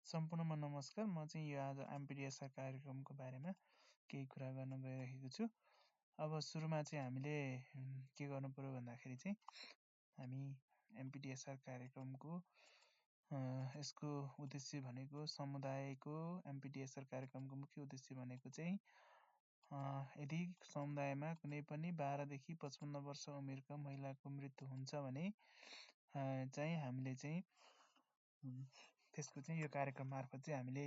सम्पूर्णमा नमस्कार। म चाहिँ यो आज एमपिडिएसआर कार्यक्रमको बारेमा केही कुरा गर्न गइरहेको छु। अब सुरुमा चाहिँ हामीले के गर्नु पर्यो भन्दाखेरि चाहिँ हामी एमपिडिएसआर कार्यक्रमको यसको उद्देश्य भनेको समुदायको एमपिडिएसआर कार्यक्रमको मुख्य उद्देश्य भनेको चाहिँ यदि समुदायमा कुनै पनि 12 देखि 55 वर्ष उमेरका महिलाको मृत्यु हुन्छ भने चाहिँ हामीले चाहिँ त्यसको चाहिँ यो कार्यक्रम मार्फत चाहिँ हामीले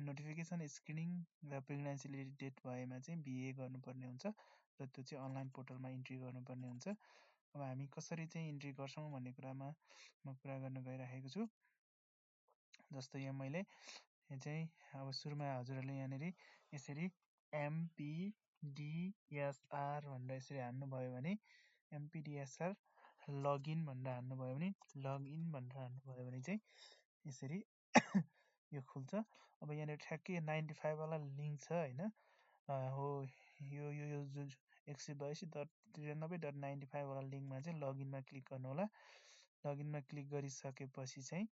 नोटिफिकेसन स्क्रिनिङ र प्रेग्नेन्सी डेट भएमा चाहिँ बिए गर्नुपर्ने हुन्छ र त्यो चाहिँ अनलाइन पोर्टलमा इन्ट्री गर्नुपर्ने हुन्छ। अब हामी कसरी चाहिँ इन्ट्री गर्छौँ भन्ने कुरामा म कुरा गर्न गइरहेको छु। जस्तो यहाँ मैले चाहिँ अब सुरुमा हजुरहरूले यहाँनिर यसरी एमपिडिएसआर भनेर यसरी हान्नुभयो भने एमपिडिएसआर लगइन भनेर हान्नुभयो भने लगइन भनेर हान्नुभयो भने चाहिँ यसरी यो खुल्छ। अब यहाँनिर ठ्याक्कै 95 वाला लिङ्क छ होइन, हो यो यो यो जुन 182.93.95 वाला लिङ्कमा चाहिँ लगइनमा क्लिक गर्नु होला। लगइनमा क्लिक गरिसकेपछि चाहिँ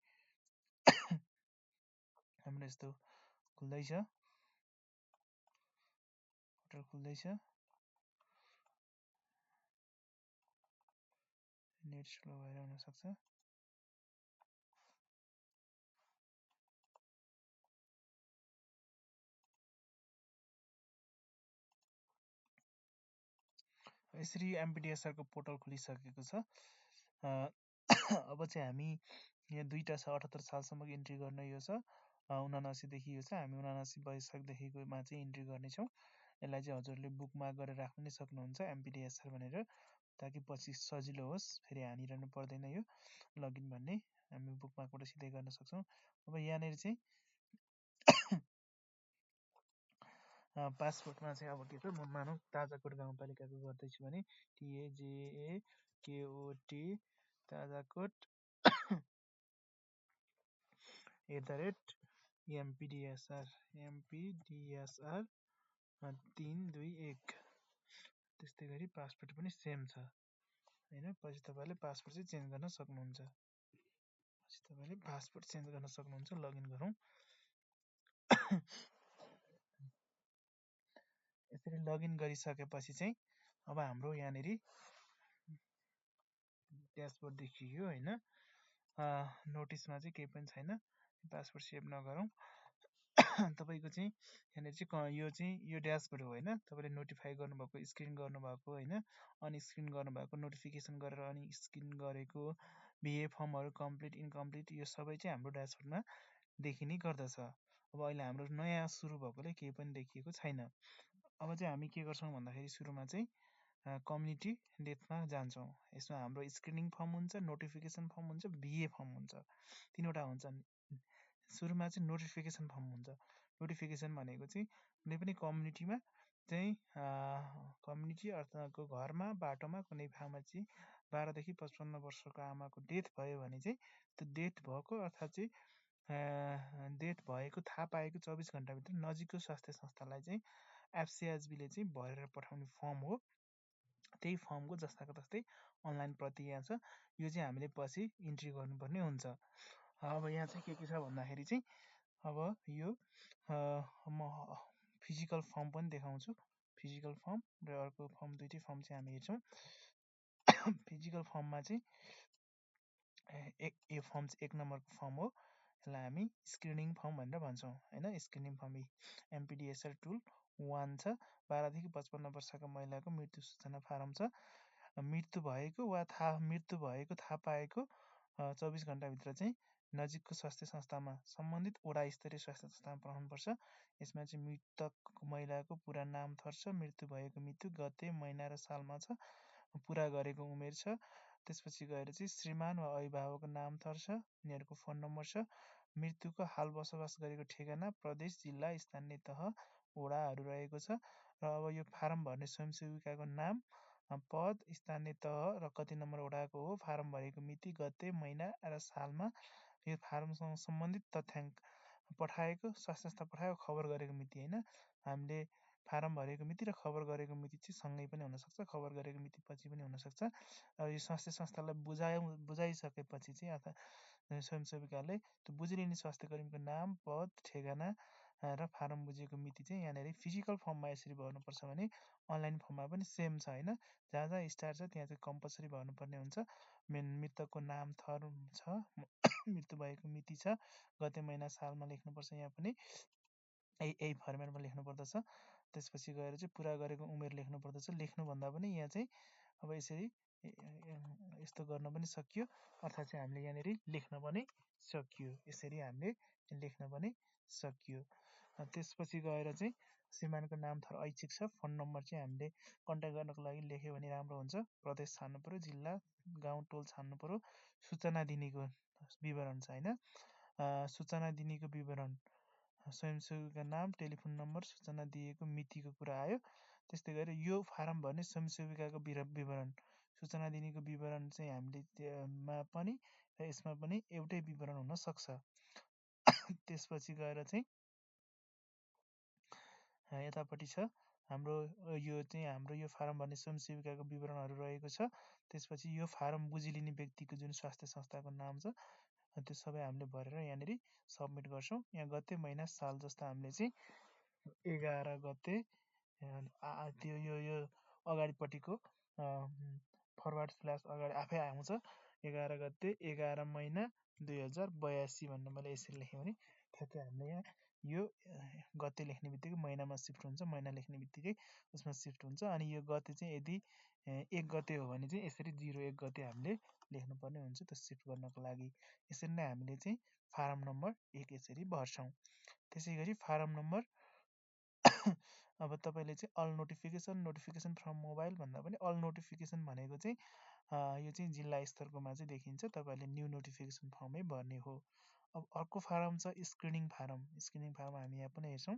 हाम्रो यस्तो खुल्दैछ, पोर्टल खुल्दैछ। नेट स्लो भएर हुनसक्छ। यसरी एमपिडिएसआरको पोर्टल खुलिसकेको छ। अब चाहिँ हामी यहाँ दुईटा छ, 78 सालसम्मको इन्ट्री गर्न यो छ, 79 देखि यो छ। हामी 79 वयसदेखिकोमा चाहिँ इन्ट्री गर्नेछौँ। यसलाई चाहिँ हजुरले बुकमार्क गरेर राख्न पनि सक्नुहुन्छ एमपिडिएसआर भनेर, ताकि पछि सजिलो होस्, फेरि हानिरहनु पर्दैन यो लगइन भन्ने। हामी बुकमार्कबाट सिधै गर्न सक्छौँ। अब यहाँनिर चाहिँ पासपोर्टमा चाहिँ अब के छ, म मानौँ ताजाकोट गाउँपालिकाको गर्दैछु भने TAJAKOT ताजाकोट @MPDSR 321। त्यस्तै गरी पासपोर्ट पनि सेम छ होइन। पछि तपाईँले पासपोर्ट चाहिँ चेन्ज गर्न सक्नुहुन्छ। लगइन गरौँ। यसरी लगइन गरिसकेपछि चाहिँ अब हाम्रो यहाँनिर ड्यासबोर्ड देखियो होइन। नोटिसमा चाहिँ केही पनि छैन, पासपोर्ट सेभ नगरौँ। तपाईँको चाहिँ यहाँनिर चाहिँ यो ड्यासबोर्ड हो होइन। तपाईँले नोटिफाई गर्नुभएको, स्क्रिन गर्नुभएको होइन, अनस्क्रिन गर्नुभएको, नोटिफिकेसन गरेर अनस्क्रिन गरेको, बिए फर्महरू कम्प्लिट इन्कम्प्लिट, यो सबै चाहिँ हाम्रो ड्यासबोर्डमा देखिने गर्दछ। अब अहिले हाम्रो नयाँ सुरु भएकोले केही पनि देखिएको छैन। अब चाहिँ हामी के गर्छौँ भन्दाखेरि सुरुमा चाहिँ कम्युनिटी डेथमा जान्छौँ। यसमा हाम्रो स्क्रिनिङ फर्म हुन्छ, नोटिफिकेसन फर्म हुन्छ, बिए फर्म हुन्छ, तीनवटा हुन्छन्। सुरुमा चाहिँ नोटिफिकेसन फर्म हुन्छ। नोटिफिकेसन भनेको चाहिँ कुनै पनि कम्युनिटीमा चाहिँ कम्युनिटी अर्थको घरमा, बाटोमा, कुनै ठाउँमा चाहिँ 12 देखि 55 वर्षको आमाको डेथ भयो भने चाहिँ त्यो डेथ भएको अर्थात् चाहिँ डेथ भएको थाहा पाएको 24 घण्टाभित्र नजिकको स्वास्थ्य संस्थालाई चाहिँ एफसिएचबीले चाहिँ भरेर पठाउने फर्म हो। त्यही फर्मको जस्ताको तस्तै अनलाइन प्रति यहाँ छ। यो चाहिँ हामीले पछि इन्ट्री गर्नुपर्ने हुन्छ। अब यहाँ चाहिँ के छ भन्दाखेरि चाहिँ अब यो म फिजिकल फर्म पनि देखाउँछु। फिजिकल फर्म र अर्को फर्म, दुईटै फर्म चाहिँ हामी हेर्छौँ। फिजिकल फर्ममा चाहिँ यो फर्म चाहिँ 1 नम्बरको फर्म हो। यसलाई हामी स्क्रिनिङ फर्म भनेर भन्छौँ होइन। स्क्रिनिङ फर्म एमपिडिएसआर टुल 1 छ। 12 देखि 55 वर्षका महिलाको मृत्यु सूचना फारम छ। मृत्यु भएको वा मृत्यु भएको थाहा पाएको 24 घण्टाभित्र चाहिँ नजिकको स्वास्थ्य संस्थामा, सम्बन्धित वडा स्तरीय स्वास्थ्य संस्थामा पठाउनुपर्छ। यसमा चाहिँ मृतक महिलाको पुरा नाम थर्छ, मृत्यु भएको मिति, गते, महिना र सालमा छ, पुरा गरेको उमेर छ। त्यसपछि गएर चाहिँ श्रीमान वा अभिभावकको नाम थर्छ, उनीहरूको फोन नम्बर छ, मृत्युको हाल बसोबास गरेको ठेगाना, प्रदेश, जिल्ला, स्थानीय तह, वडाहरू रहेको छ। र अब यो फारम भर्ने स्वयंसेविकाको नाम, पद, स्थानीय तह र कति नम्बर वडाको हो, फारम भरेको मिति, गते, महिना र सालमा, यो फारमसँग सम्बन्धित तथ्याङ्क, पठाएको स्वास्थ्य संस्था पठाएको खबर गरेको मिति होइन। हामीले फारम भरेको मिति र खबर गरेको मिति चाहिँ सँगै पनि हुनसक्छ, खबर गरेको मिति पछि पनि हुनसक्छ। अब यो स्वास्थ्य संस्थालाई बुझाइसकेपछि चाहिँ अथवा स्वयंसेविकाले त्यो बुझिलिने स्वास्थ्य कर्मीको नाम, पद, ठेगाना र फारम बुझेको मिति चाहिँ यहाँनिर फिजिकल फर्ममा यसरी भर्नुपर्छ भने अनलाइन फर्ममा पनि सेम छ होइन। जहाँ जहाँ स्टार छ त्यहाँ चाहिँ कम्पलसरी भर्नुपर्ने हुन्छ। मृतकको नाम, थर छ, मृत्यु भएको मिति छ, गते महिना सालमा लेख्नुपर्छ। यहाँ पनि यही फर्मेटमा लेख्नु पर्दछ। त्यसपछि गएर चाहिँ पुरा गरेको उमेर लेख्नु पर्दछ। लेख्नुभन्दा पनि यहाँ चाहिँ अब यसरी यस्तो गर्न पनि सकियो, अर्थात् चाहिँ हामीले यहाँनिर लेख्न पनि सकियो। यसरी हामीले लेख्न पनि सकियो। त्यसपछि गएर चाहिँ श्रीमानको नाम, थर ऐच्छिक छ। फोन नम्बर चाहिँ हामीले कन्ट्याक्ट गर्नको लागि लेख्यो भने राम्रो हुन्छ। प्रदेश छान्नु पऱ्यो, जिल्ला, गाउँ, टोल छान्नु पऱ्यो। सूचना दिनेको विवरण छ होइन। सूचना दिनेको विवरण, स्वयंसेवीका नाम, टेलिफोन नम्बर, सूचना दिएको मितिको कुरा आयो। त्यस्तै गरी यो फारम भर्ने स्वयंसेविकाको विवरण, सूचना दिनेको विवरण चाहिँ हामीले मा पनि र यसमा पनि एउटै विवरण हुन सक्छ। त्यसपछि गएर चाहिँ यतापट्टि छ हाम्रो यो फारम भर्ने स्वयंसेविकाको विवरणहरू रहेको छ। त्यसपछि यो फारम बुझिलिने व्यक्तिको जुन स्वास्थ्य संस्थाको नाम छ त्यो सबै हामीले भरेर यहाँनिर सबमिट गर्छौँ। यहाँ गते महिना साल जस्तो हामीले चाहिँ 11 गते त्यो यो अगाडिपट्टिको फरवार्ड स्ल्यास अगाडि आफै आउँछ। 11 गते 11 महिना 2082 भनेर मैले यसरी लेखेँ भने ठ्याक्कै हामीले यहाँ यो गते लेख्ने बित्तिकै महिनामा सिफ्ट हुन्छ, महिना लेख्ने बित्तिकै उसमा सिफ्ट हुन्छ। अनि यो गते चाहिँ यदि 1 गते हो भने चाहिँ यसरी 01 गते हामीले लेख्नुपर्ने हुन्छ त्यो सिफ्ट गर्नको लागि। यसरी नै हामीले चाहिँ फारम नम्बर 1 यसरी भर्छौँ। त्यसै गरी फारम नम्बर अब तपाईँले चाहिँ अल नोटिफिकेसन फ्रम मोबाइल भन्दा पनि अल नोटिफिकेसन भनेको चाहिँ यो चाहिँ जिल्ला स्तरकोमा चाहिँ देखिन्छ। तपाईँहरूले न्यू नोटिफिकेसन फर्मै भर्ने हो। अब अर्को फारम छ स्क्रिनिङ फारम। स्क्रिनिङ फारम हामी यहाँ पनि हेर्छौँ।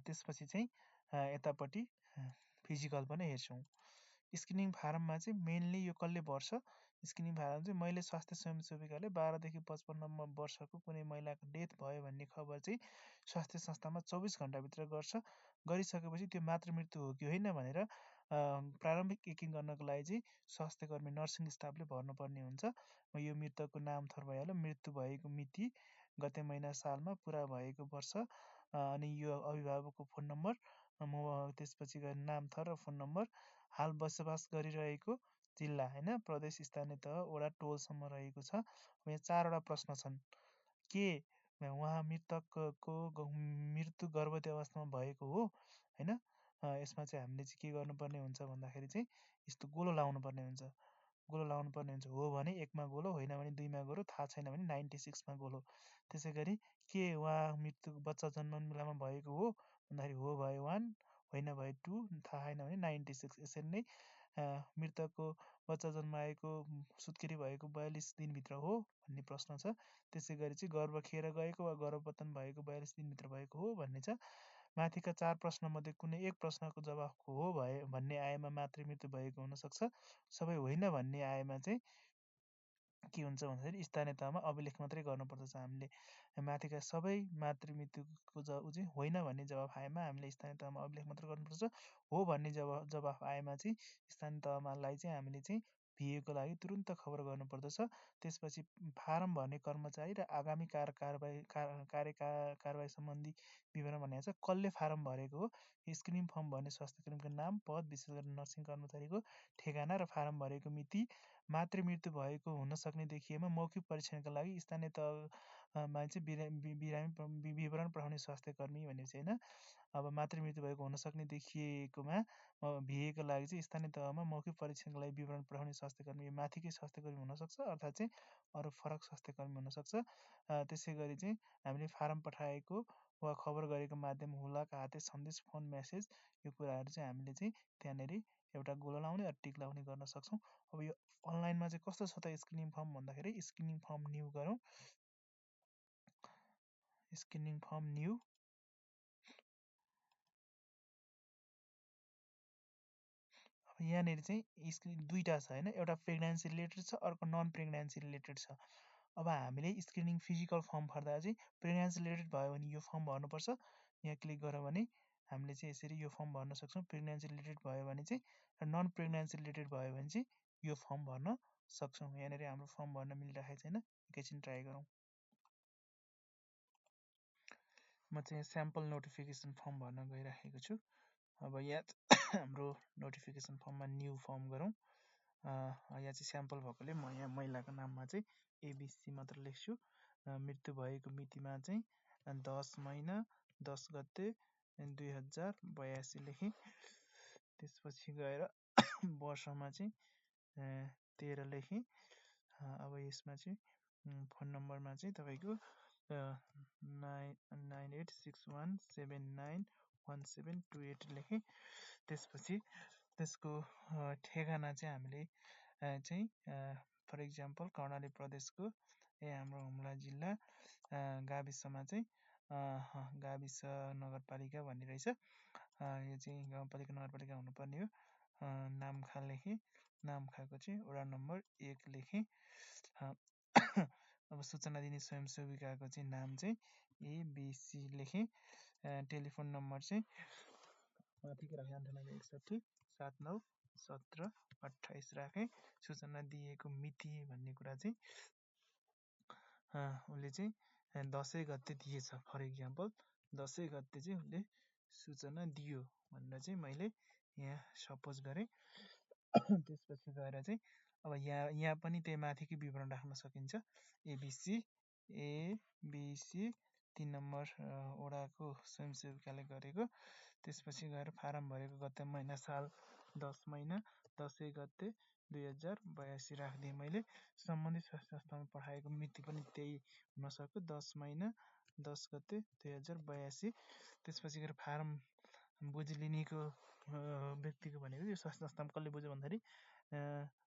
त्यसपछि चाहिँ यतापट्टि फिजिकल पनि हेर्छौँ। स्क्रिनिङ फारममा चाहिँ मेनली यो कसले भर्छ? स्क्रिनिङ फारम चाहिँ मैले स्वास्थ्य स्वयंसेविकाले 12 देखि 55 वर्षको कुनै महिलाको डेथ भयो भन्ने खबर चाहिँ स्वास्थ्य संस्थामा 24 घण्टाभित्र गर्छ। गरिसकेपछि त्यो मातृमृत्यु हो कि होइन भनेर प्रारम्भिक चेकिङ गर्नको लागि चाहिँ स्वास्थ्य कर्मी, नर्सिङ स्टाफले भर्नुपर्ने हुन्छ। यो मृतकको नाम, थर भइहाल्यो, मृत्यु भएको मिति, गते महिना सालमा, पुरा भएको वर्ष, अनि यो अभिभावकको फोन नम्बर, त्यसपछि गएर नाम, थर र फोन नम्बर, हाल बसोबास गरिरहेको जिल्ला होइन, प्रदेश, स्थानीय तह, वडा, टोलसम्म रहेको छ। यहाँ 4वटा प्रश्न छन्। के उहाँ मृतकको मृत्यु गर्भवती अवस्थामा भएको हो होइन? यसमा चाहिँ हामीले चाहिँ के गर्नुपर्ने हुन्छ भन्दाखेरि चाहिँ यस्तो गोलो लाउनुपर्ने हुन्छ। गोलो लाउनुपर्ने हुन्छ। हो भने 1 मा गोलो, होइन भने 2 मा गोलो, थाहा छैन भने 96 मा गोलो। त्यसै गरी के उहाँ मृत्यु बच्चा जन्मने बेलामा भएको हो भन्दाखेरि हो भए 1, होइन भए 2, थाहा छैन भने 96। यसरी नै मृतकको बच्चा जन्माएको, सुत्केरी भएको 42 दिनभित्र हो भन्ने प्रश्न छ। त्यसै गरी चाहिँ गर्भ खेर गएको वा गर्भपतन भएको 42 दिनभित्र भएको हो भन्ने छ। माथिका 4 प्रश्नमध्ये कुनै एक प्रश्नको जवाफ हो भए भन्ने आएमा मातृमृत्यु भएको हुनसक्छ। सबै होइन भन्ने आएमा चाहिँ के हुन्छ भन्दाखेरि स्थानीय तहमा अभिलेख मात्रै गर्नुपर्दछ हामीले। माथिका सबै मातृमृत्युको चाहिँ होइन भन्ने जवाफ आएमा हामीले स्थानीय तहमा अभिलेख मात्रै गर्नुपर्छ। हो भन्ने जवाफ आएमा चाहिँ स्थानीय तहमालाई चाहिँ हामीले चाहिँ भिएको लागि तुरुन्त खबर गर्नुपर्दछ। त्यसपछि फारम भर्ने कर्मचारी र आगामी कारबाही सम्बन्धी विवरण भनेको छ। कसले फारम भरेको हो? स्क्रिनिङ फर्म भर्ने स्वास्थ्य कर्मीको नाम, पद, विशेष गरी नर्सिङ कर्मचारीको ठेगाना र फारम भरेको मिति, मातृमृत्यु भएको हुन सक्ने देखिएमा मौखिक परीक्षणका लागि स्थानीय तहमा चाहिँ बिरामी विवरण पठाउने स्वास्थ्य कर्मी भनेपछि होइन। अब मातृमृत्यु भएको हुन सक्ने देखिएकोमा भिएको लागि चाहिँ स्थानीय तहमा मौखिक परीक्षणका लागि विवरण पठाउने स्वास्थ्य कर्मी माथिकै स्वास्थ्य कर्मी हुनसक्छ, अर्थात् चाहिँ अरू फरक स्वास्थ्य कर्मी हुनसक्छ। त्यसै गरी चाहिँ हामीले फारम पठाएको वा खबर गरेको माध्यम, हुलाक, हाते सन्देश, फोन मेसेज, यो कुराहरू चाहिँ हामीले चाहिँ त्यहाँनिर एउटा गोलो लाउने र टिक लाउने गर्न सक्छौँ। अब यो अनलाइनमा चाहिँ कस्तो छ त स्क्रिनिङ फर्म भन्दाखेरि स्क्रिनिङ फर्म न्यू गरौँ। स्क्रिनिङ फर्म न्यू, अब यहाँनिर चाहिँ दुईवटा छ होइन, एउटा प्रेग्नेन्सी रिलेटेड छ, अर्को नन प्रेग्नेन्सी रिलेटेड छ। अब हामीले स्क्रिनिङ फिजिकल फर्म भर्दा चाहिँ प्रेग्नेन्सी रिलेटेड भयो भने यो फर्म भर्नुपर्छ। यहाँ क्लिक गऱ्यो भने हामीले चाहिँ यसरी यो फर्म भर्न सक्छौँ। प्रेग्नेन्सी रिलेटेड भयो भने चाहिँ, र नन प्रेग्नेन्सी रिलेटेड भयो भने चाहिँ यो फर्म भर्न सक्छौँ। यहाँनिर हाम्रो फर्म भर्न मिलिरहेको छैन, एकैछिन ट्राई गरौँ। म चाहिँ स्याम्पल नोटिफिकेसन फर्म भर्न गइराखेको छु। अब यहाँ हाम्रो नोटिफिकेसन फर्ममा न्यू फर्म गरौँ। यहाँ चाहिँ स्याम्पल भएकोले म यहाँ महिलाको नाममा चाहिँ एबिसी मात्र लेख्छु। मृत्यु भएको मितिमा चाहिँ 10 महिना 10 गते 2082 लेखेँ। त्यसपछि गएर वर्षमा चाहिँ 13 लेखेँ। अब यसमा चाहिँ फोन नम्बरमा चाहिँ तपाईँको 9861791728 लेखेँ। त्यसपछि त्यसको ठेगाना चाहिँ हामीले चाहिँ फर इक्जाम्पल कर्णाली प्रदेशको हाम्रो हुम्ला जिल्ला गाविसमा चाहिँ गाविस नगरपालिका भन्ने रहेछ। यो चाहिँ गाउँपालिका नगरपालिका हुनुपर्ने हो। नामखा लेखेँ। नामखाको चाहिँ वडा नम्बर 1 लेखेँ। अब सूचना दिने स्वयंसेविकाको चाहिँ नाम चाहिँ एबिसी लेखेँ। टेलिफोन नम्बर चाहिँ माथिको राखेँ 9861 79 17 28 राखेँ। सूचना दिएको मिति भन्ने कुरा चाहिँ उसले चाहिँ 10 गते दिएछ। फर इक्जाम्पल 10 गते चाहिँ उसले सूचना दियो भनेर चाहिँ मैले यहाँ सपोज गरेँ। त्यसपछि गएर चाहिँ अब यहाँ पनि त्यही माथिकै विवरण राख्न सकिन्छ। एबिसी 3 नम्बर वडाको स्वयंसेविकाले गरेको। त्यसपछि गएर फारम भरेको गते महिना साल 10 महिना 10 गते 2082 राखिदिएँ मैले। सम्बन्धित स्वास्थ्य संस्थामा पठाएको मिति पनि त्यही हुनसक्यो, 10 महिना 10 गते 2082। त्यसपछि गएर फारम बुझलिनेको व्यक्तिको भनेको यो स्वास्थ्य संस्थामा कसले बुझ्यो भन्दाखेरि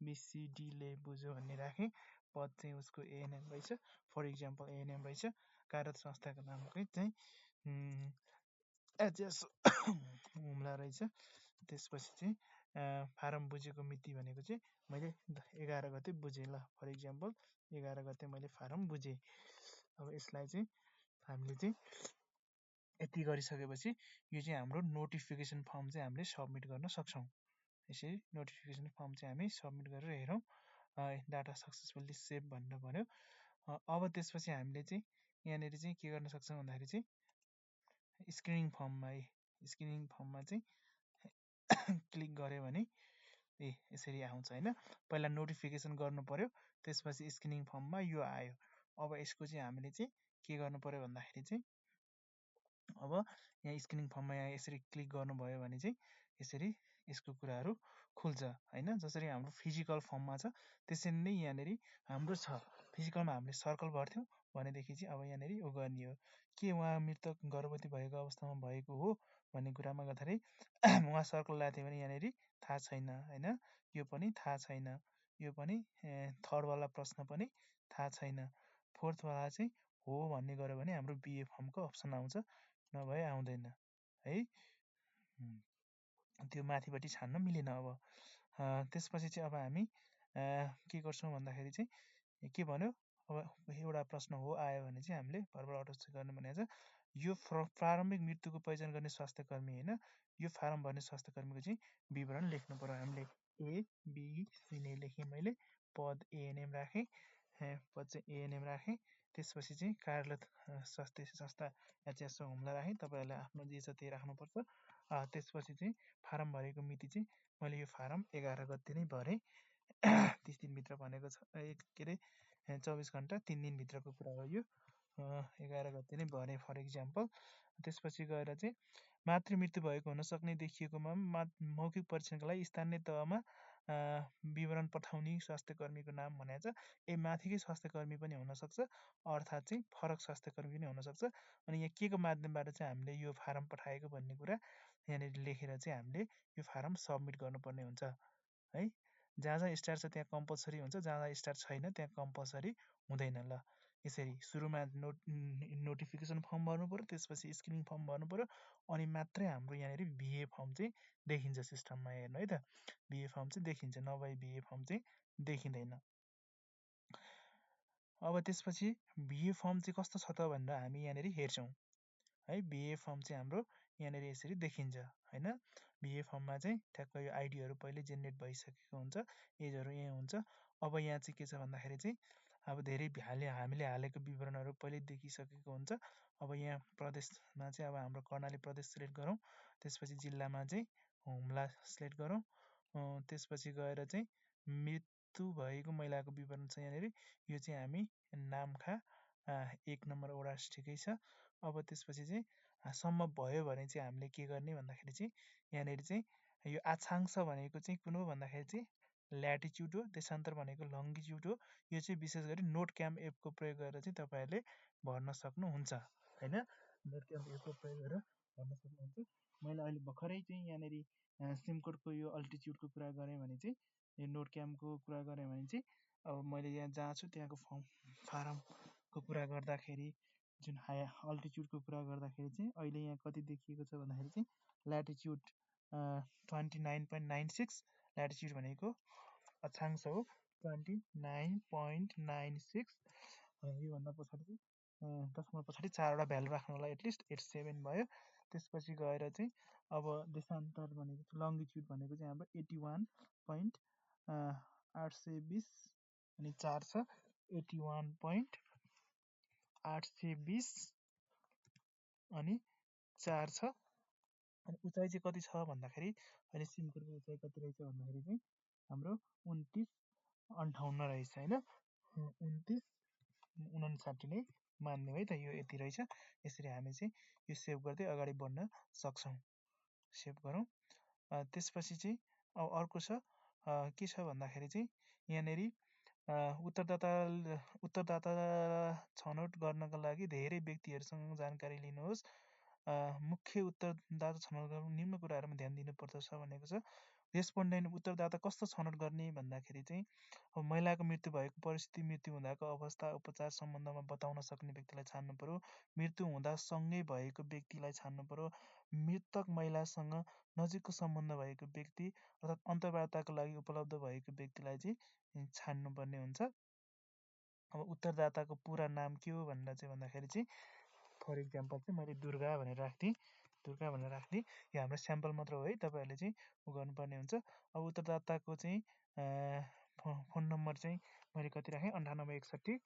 बिसिडीले बुझ्यो भन्ने राखेँ। पद चाहिँ उसको एएनएम रहेछ। फर इक्जाम्पल एएनएम रहेछ। कार्यरत संस्थाको नामकै चाहिँ एचएस हुम्ला रहेछ। त्यसपछि चाहिँ फारम बुझेको मिति भनेको चाहिँ मैले 11 गते बुझेँ। ल फर इक्जाम्पल 11 गते मैले फारम बुझेँ। अब यसलाई चाहिँ हामीले चाहिँ यति गरिसकेपछि यो चाहिँ हाम्रो नोटिफिकेसन फर्म चाहिँ हामीले सबमिट गर्न सक्छौँ। यसरी नोटिफिकेसन फर्म चाहिँ हामी सबमिट गरेर हेरौँ। डाटा सक्सेसफुल्ली सेभ भनेर भन्यो। अब त्यसपछि हामीले चाहिँ यहाँनिर चाहिँ के गर्न सक्छौँ भन्दाखेरि चाहिँ स्क्रिनिङ फर्ममा चाहिँ क्लिक गऱ्यो भने यसरी आउँछ होइन। पहिला नोटिफिकेसन गर्नु पर्यो, त्यसपछि स्क्रिनिङ फर्ममा यो आयो। अब यसको चाहिँ हामीले चाहिँ के गर्नु पर्यो भन्दाखेरि चाहिँ अब यहाँ स्क्रिनिङ फर्ममा यहाँ यसरी क्लिक गर्नुभयो भने चाहिँ यसरी यसको कुराहरू खुल्छ होइन। जसरी हाम्रो फिजिकल फर्ममा छ त्यसरी नै यहाँनिर हाम्रो छ। फिजिकलमा हामीले सर्कल भर्थ्यौँ भनेदेखि चाहिँ अब यहाँनिर उ गर्ने हो के उहाँ मृतक गर्भवती भएको अवस्थामा भएको हो भन्ने कुरामा गर्दाखेरि उहाँ सर्कल लगाएको थियो भने यहाँनिर थाहा छैन होइन। यो पनि थाहा छैन। यो पनि थर्डवाला प्रश्न पनि थाहा छैन। फोर्थवाला चाहिँ हो भन्ने गर्यो भने हाम्रो बिए फर्मको अप्सन आउँछ, नभए आउँदैन है। त्यो माथिपट्टि छान्न मिलेन। अब त्यसपछि चाहिँ अब हामी के गर्छौँ भन्दाखेरि चाहिँ के भन्यो, अब एउटा प्रश्न हो आयो भने चाहिँ हामीले भर्बल अटो चेक गर्नु भनेको छ। यो प्रारम्भिक मृत्युको पहिचान गर्ने स्वास्थ्य कर्मी होइन, यो फारम भर्ने स्वास्थ्य कर्मीको चाहिँ विवरण लेख्नु पर्यो। हामीले एबिसी नै लेखेँ मैले। पद एएनएम राखेँ। पद चाहिँ एएनएम राखेँ। त्यसपछि चाहिँ कार्यरत स्वास्थ्य संस्था एचएस हुम्ला राखेँ। तपाईँहरूले आफ्नो जे छ त्यही राख्नुपर्छ। त्यसपछि चाहिँ फारम भरेको मिति चाहिँ मैले यो फारम 11 गते नै भरेँ। 30 दिनभित्र भनेको छ, के अरे 24 घन्टा 3 दिनभित्रको कुरा हो यो। 11 गते नै भरेँ फर इक्जाम्पल। त्यसपछि गएर चाहिँ मातृ मृत्यु भएको हुन सक्ने देखिएकोमा मौखिक परीक्षणका लागि स्थानीय तहमा विवरण पठाउने स्वास्थ्य कर्मीको नाम भनेको छ। माथिकै स्वास्थ्य कर्मी पनि हुनसक्छ, अर्थात् चाहिँ फरक स्वास्थ्य कर्मी पनि हुनसक्छ। अनि यहाँ के को माध्यमबाट चाहिँ हामीले यो फारम पठाएको भन्ने कुरा यहाँनिर लेखेर चाहिँ हामीले यो फारम सबमिट गर्नुपर्ने हुन्छ है। जहाँ जहाँ स्टार छ त्यहाँ कम्पलसरी हुन्छ, जहाँ जहाँ स्टार छैन त्यहाँ कम्पलसरी हुँदैन। ल यसरी सुरुमा नोटिफिकेसन फर्म भर्नु पर्यो, त्यसपछि स्क्रिनिङ फर्म भर्नु पर्यो, अनि मात्रै हाम्रो यहाँनिर बिए फर्म चाहिँ देखिन्छ सिस्टममा। हेर्नु है त, बिए फर्म चाहिँ देखिन्छ, नभए बिए फर्म चाहिँ देखिँदैन। अब त्यसपछि बिए फर्म चाहिँ कस्तो छ त भनेर हामी यहाँनिर हेर्छौँ है। बिए फर्म चाहिँ हाम्रो यहाँनिर यसरी देखिन्छ होइन। बिए फर्ममा चाहिँ ठ्याक्क यो आइडीहरू पहिले जेनेरेट भइसकेको हुन्छ, एजहरू यहीँ हुन्छ, अब यहाँ चाहिँ के छ भन्दाखेरि चाहिँ अब धेरै हामीले हालेको विवरणहरू पहिले देखिसकेको हुन्छ। अब यहाँ प्रदेशमा चाहिँ अब हाम्रो कर्णाली प्रदेश सिलेक्ट गरौँ। त्यसपछि जिल्लामा चाहिँ हुम्ला सिलेक्ट गरौँ। त्यसपछि गएर चाहिँ मृत्यु भएको महिलाको विवरण छ यहाँनिर। यो चाहिँ हामी नामखा 1 नम्बर ओडास ठिकै छ। अब त्यसपछि चाहिँ सम्म भयो भने चाहिँ हामीले के गर्ने भन्दाखेरि चाहिँ यहाँनिर चाहिँ यो अक्षांश भनेको चाहिँ कुन हो भन्दाखेरि चाहिँ ल्याटिच्युड हो, देशान्तर भनेको लङ्गिच्युड हो। यो चाहिँ विशेष गरी नोट क्याम्प एपको प्रयोग गरेर चाहिँ तपाईँहरूले भर्न सक्नुहुन्छ होइन। नोट क्याम्प एपको प्रयोग गरेर भर्न सक्नुहुन्छ। मैले अहिले भर्खरै चाहिँ यहाँनिर सिमकोडको यो अल्टिच्युडको कुरा गरेँ भने चाहिँ यो नोट क्याम्पको कुरा गरेँ भने चाहिँ अब मैले यहाँ जहाँ छु त्यहाँको फारमको कुरा गर्दाखेरि जुन अल्टिच्युडको कुरा गर्दाखेरि चाहिँ अहिले यहाँ कति देखिएको छ भन्दाखेरि चाहिँ ल्याटिच्युड 29.96, ल्याटिच्युड भनेको अक्षांश हो 29.96। योभन्दा पछाडि दशमलव पछाडि 4वटा भ्यालु राख्नु होला, एटलिस्ट 87 भयो। त्यसपछि गएर चाहिँ अब देशान्तर भनेको लङ्गिच्युड भनेको चाहिँ हाम्रो 81.820 अनि 4 छ 81.820 अनि 4 छ। अनि उचाइ चाहिँ कति छ भन्दाखेरि अहिले सिमकोडको उचाइ कति रहेछ भन्दाखेरि चाहिँ हाम्रो 29.58 रहेछ होइन। 29.59 नै मान्ने है त, यो यति रहेछ। यसरी हामी चाहिँ यो सेभ गर्दै अगाडि बढ्न सक्छौँ। सेभ गरौँ। त्यसपछि चाहिँ अब अर्को छ के छ भन्दाखेरि चाहिँ यहाँनिर उत्तरदाता छनौट गर्नका लागि धेरै व्यक्तिहरूसँग जानकारी लिनुहोस्। मुख्य उत्तरदाता छनौट गर्नु निम्न कुराहरूमा ध्यान दिनुपर्दछ भनेको छ। रेस्पोन्डेन्ट उत्तरदाता कस्तो छनौट गर्ने भन्दाखेरि चाहिँ अब महिलाको मृत्यु भएको परिस्थिति, मृत्यु हुँदाको अवस्था, उपचार सम्बन्धमा बताउन सक्ने व्यक्तिलाई छान्नु पर्यो। मृत्यु हुँदा सँगै भएको व्यक्तिलाई छान्नु पर्यो। मृतक महिलासँग नजिकको सम्बन्ध भएको व्यक्ति अर्थात् अन्तर्वार्ताको लागि उपलब्ध भएको व्यक्तिलाई चाहिँ छान्नुपर्ने हुन्छ। अब उत्तरदाताको पुरा नाम के हो भनेर चाहिँ भन्दाखेरि चाहिँ फर इक्जाम्पल चाहिँ मैले दुर्गा भनेर राख्थेँ। यो हाम्रो स्याम्पल मात्र हो है, तपाईँहरूले चाहिँ गर्नुपर्ने हुन्छ। अब उत्तरदाताको चाहिँ फोन नम्बर चाहिँ मैले कति राखेँ 9861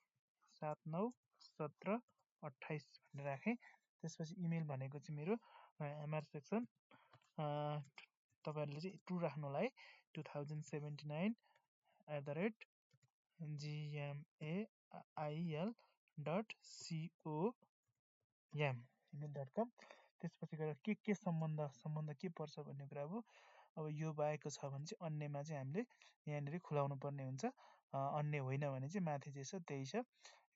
79 17 28 भनेर राखेँ। त्यसपछि इमेल भनेको चाहिँ मेरो एमआर सेक्सन तपाईँहरूले चाहिँ ट्रु राख्नु होला है, 2079@gmail.com email.com। त्यसपछि गएर के सम्बन्ध के पर्छ भन्ने कुरा हो। अब यो बाहेक छ भने चाहिँ अन्यमा चाहिँ हामीले यहाँनिर खुलाउनु पर्ने हुन्छ। अन्य होइन भने चाहिँ माथि जे छ त्यही छ।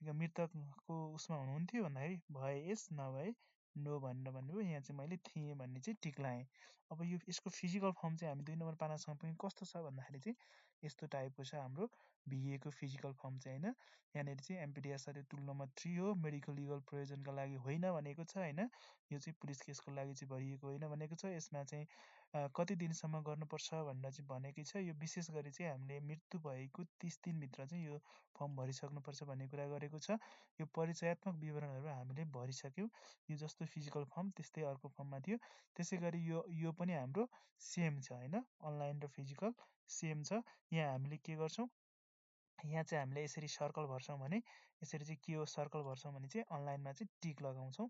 मृतकको उसमा हुनुहुन्थ्यो भन्दाखेरि भए यस, नभए नो भनेर भन्नुभयो। यहाँ चाहिँ मैले थिएँ भन्ने चाहिँ टिक लाएँ। अब यसको फिजिकल फर्म चाहिँ हामी 2 नम्बर पानासँग पनि कस्तो छ भन्दाखेरि चाहिँ यस्तो टाइपको छ हाम्रो बिएको फिजिकल फर्म चाहिँ होइन। यहाँनिर चाहिँ एमपिडिएसआर टुल नम्बर 3 हो, मेडिकल लिगल प्रयोजनका लागि होइन भनेको छ होइन। यो चाहिँ पुलिस केसको लागि चाहिँ भरिएको होइन भनेको छ। यसमा चाहिँ कति दिनसम्म गर्नुपर्छ भनेर चाहिँ भनेकै छ। यो विशेष गरी चाहिँ हामीले मृत्यु भएको 30 दिनभित्र चाहिँ यो फर्म भरिसक्नुपर्छ भन्ने कुरा गरेको छ। यो परिचयात्मक विवरणहरू हामीले भरिसक्यौँ। यो जस्तो फिजिकल फर्म त्यस्तै अर्को फर्ममा थियो। त्यसै गरी यो पनि हाम्रो सेम छ होइन, अनलाइन र फिजिकल सेम छ। यहाँ हामीले के गर्छौँ, यहाँ चाहिँ हामीले यसरी सर्कल भर्छौँ भने यसरी चाहिँ के हो सर्कल भर्छौँ भने चाहिँ अनलाइनमा चाहिँ टिक लगाउँछौँ।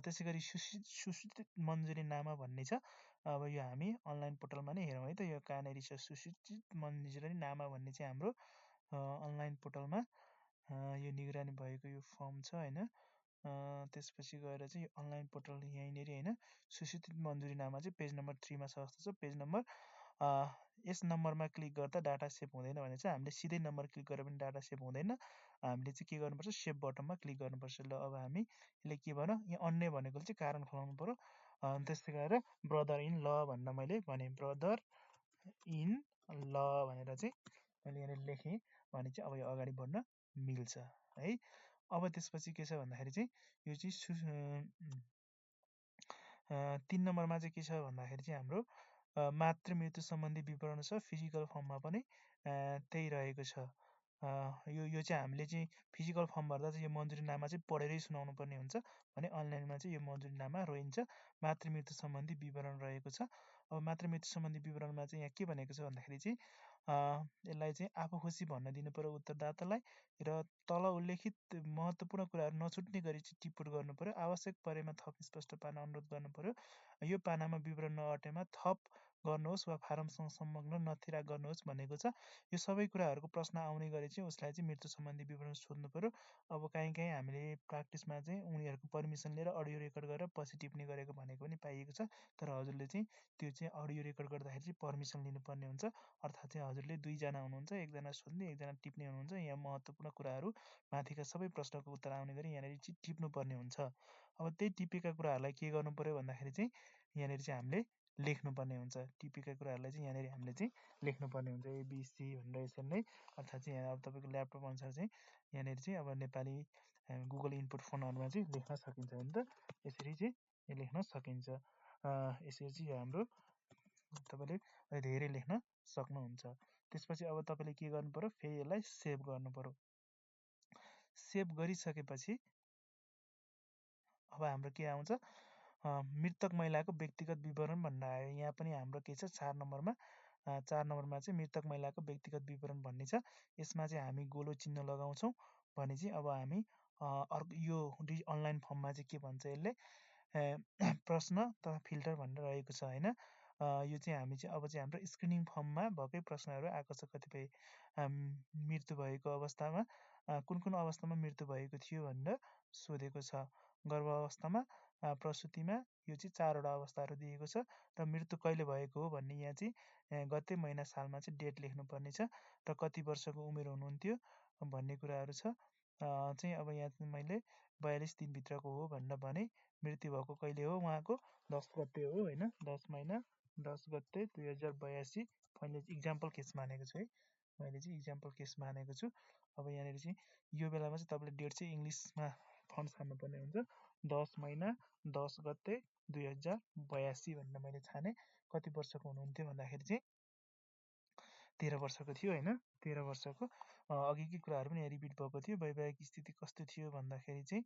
त्यसै गरी सुसूचित मन्जुरीनामा भन्ने छ। अब यो हामी अनलाइन पोर्टलमा नै हेरौँ है त, यो कहाँनिर छ सुसूचित मन्जुरीनामा भन्ने चाहिँ हाम्रो अनलाइन पोर्टलमा यो निगरानी भएको यो फर्म छ होइन। त्यसपछि गएर चाहिँ अनलाइन पोर्टल यहीँनिर होइन, सुसूचित मन्जुरीनामा चाहिँ पेज नम्बर 3 मा छ जस्तो छ। पेज नम्बर यस नम्बरमा क्लिक गर्दा डाटा सेभ हुँदैन भने चाहिँ हामीले सिधै नम्बर क्लिक गरेर पनि डाटा सेभ हुँदैन। हामीले चाहिँ के गर्नुपर्छ, सेभ बटनमा क्लिक गर्नुपर्छ। ल अब हामी यसले के भनौँ, यहाँ अन्य भनेको चाहिँ कारण खुलाउनु पर्यो। त्यस्तै गरेर ब्रदर इन ल भनेर मैले भने ब्रदर इन ल भनेर चाहिँ मैले यहाँनिर लेखेँ भने चाहिँ अब यो अगाडि बढ्न मिल्छ है। अब त्यसपछि के छ भन्दाखेरि चाहिँ यो चाहिँ 3 नम्बरमा चाहिँ के छ भन्दाखेरि चाहिँ हाम्रो मातृ मृत्यु सम्बन्धी विवरण छ। फिजिकल फर्ममा पनि त्यही रहेको छ। यो चाहिँ हामीले चाहिँ फिजिकल फर्म भर्दा चाहिँ यो मन्जुरीनामा चाहिँ पढेरै सुनाउनु पर्ने हुन्छ भने अनलाइनमा चाहिँ यो मन्जुरीनामा रोइन्छ। मातृ मृत्यु सम्बन्धी विवरण रहेको छ। अब मातृ मृत्यु सम्बन्धी विवरणमा चाहिँ यहाँ के भनेको छ भन्दाखेरि चाहिँ यसलाई चाहिँ आफू खुसी भन्न दिनु पर्यो उत्तरदातालाई र तल उल्लेखित महत्त्वपूर्ण कुराहरू नछुट्ने गरी चाहिँ टिप्पण गर्नु पर्यो। आवश्यक परेमा थप स्पष्ट पार्न अनुरोध गर्नु पर्यो। यो पानामा विवरण नअटेमा थप गर्नुहोस् वा फारमसँग संलग्न नथिरा गर्नुहोस् भनेको छ। यो सबै कुराहरूको प्रश्न आउने गरी चाहिँ उसलाई चाहिँ मृत्यु सम्बन्धी विवरण सोध्नु पर्यो। अब काहीँ हामीले प्र्याक्टिसमा चाहिँ उनीहरूको पर्मिसन लिएर अडियो रेकर्ड गरेर पछि टिप्ने गरेको भनेको पनि पाइएको छ। तर हजुरले चाहिँ त्यो चाहिँ अडियो रेकर्ड गर्दाखेरि चाहिँ पर्मिसन लिनुपर्ने हुन्छ। अर्थात् चाहिँ हजुरले 2 जना हुनुहुन्छ, 1 जना सोध्ने 1 जना टिप्ने हुनुहुन्छ। यहाँ महत्त्वपूर्ण कुराहरू माथिका सबै प्रश्नको उत्तर आउने गरी यहाँनिर चाहिँ टिप्नुपर्ने हुन्छ। अब त्यही टिपेका कुराहरूलाई के गर्नु पर्यो भन्दाखेरि चाहिँ यहाँनिर चाहिँ हामीले लेख्नुपर्ने हुन्छ। टिपेका कुराहरूलाई चाहिँ यहाँनिर हामीले चाहिँ लेख्नुपर्ने हुन्छ ABC भनेर यसरी नै। अर्थात् चाहिँ यहाँ अब तपाईँको ल्यापटप अनुसार चाहिँ यहाँनिर चाहिँ अब नेपाली गुगल इनपुट फोनहरूमा चाहिँ लेख्न सकिन्छ नि त। यसरी चाहिँ लेख्न सकिन्छ। यसरी चाहिँ यो हाम्रो तपाईँले धेरै लेख्न सक्नुहुन्छ। त्यसपछि अब तपाईँले के गर्नु पर्यो, फेरि यसलाई सेभ गर्नु पर्यो। सेभ गरिसकेपछि अब हाम्रो के आउँछ, मृतक महिलाको व्यक्तिगत विवरण भनेर आयो। यहाँ पनि हाम्रो के छ 4 नम्बरमा 4 नम्बरमा चाहिँ मृतक महिलाको व्यक्तिगत विवरण भन्ने छ। यसमा चाहिँ हामी गोलो चिन्ह लगाउँछौँ भने चाहिँ अब हामी अर्को यो अनलाइन फर्ममा चाहिँ के भन्छ यसले प्रश्न तथा फिल्टर भनेर रहेको छ होइन। यो चाहिँ हामी चाहिँ अब चाहिँ हाम्रो स्क्रिनिङ फर्ममा भएकै प्रश्नहरू आएको छ। कतिपय मृत्यु भएको अवस्थामा कुन कुन अवस्थामा मृत्यु भएको थियो भनेर सोधेको छ। गर्भावस्थामा, प्रसुतिमा यो चाहिँ 4 वटा अवस्थाहरू दिएको छ र मृत्यु कहिले भएको हो भन्ने यहाँ चाहिँ गते महिना सालमा चाहिँ डेट लेख्नुपर्ने छ र कति वर्षको उमेर हुनुहुन्थ्यो भन्ने कुराहरू छ। चाहिँ अब यहाँ चाहिँ मैले 42 दिनभित्रको हो भनेर भने। मृत्यु भएको कहिले हो उहाँको 10 गते हो होइन, 10 महिना 10 गते 2082। मैले इक्जाम्पल केस मानेको छु है, मैले चाहिँ इक्जाम्पल केस मानेको छु। अब यहाँनिर चाहिँ यो बेलामा चाहिँ तपाईँले डेट चाहिँ इङ्ग्लिसमा फन्ट छान्नुपर्ने हुन्छ। 10 महिना 10 गते 2082 भनेर मैले छाने। कति वर्षको हुनुहुन्थ्यो भन्दाखेरि चाहिँ 13 वर्षको थियो होइन, 13 वर्षको। अघिकै कुराहरू पनि यहाँ रिपिट भएको थियो। वैवाहिक स्थिति कस्तो थियो भन्दाखेरि चाहिँ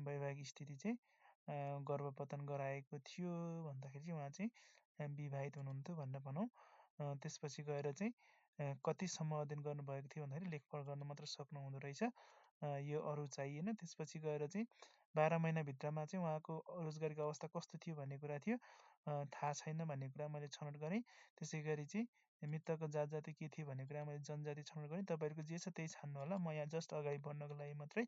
वैवाहिक स्थिति चाहिँ गर्भपतन गराएको थियो भन्दाखेरि चाहिँ उहाँ चाहिँ विवाहित हुनुहुन्थ्यो भनेर भनौँ। त्यसपछि गएर चाहिँ कतिसम्म अध्ययन गर्नुभएको थियो भन्दाखेरि लेखपढ गर्न मात्र सक्नुहुँदो रहेछ। यो अरू चाहिएन। त्यसपछि गएर चाहिँ 12 महिनाभित्रमा चाहिँ उहाँको रोजगारीको अवस्था कस्तो थियो भन्ने कुरा थियो। थाहा छैन भन्ने कुरा मैले छनौट गरेँ। त्यसै गरी चाहिँ मृतकको जात जाति के थियो भन्ने कुरा मैले जनजाति छनौट गरेँ। तपाईँहरूको जे छ त्यही छान्नु होला। म यहाँ जस्ट अगाडि बढ्नको लागि मात्रै।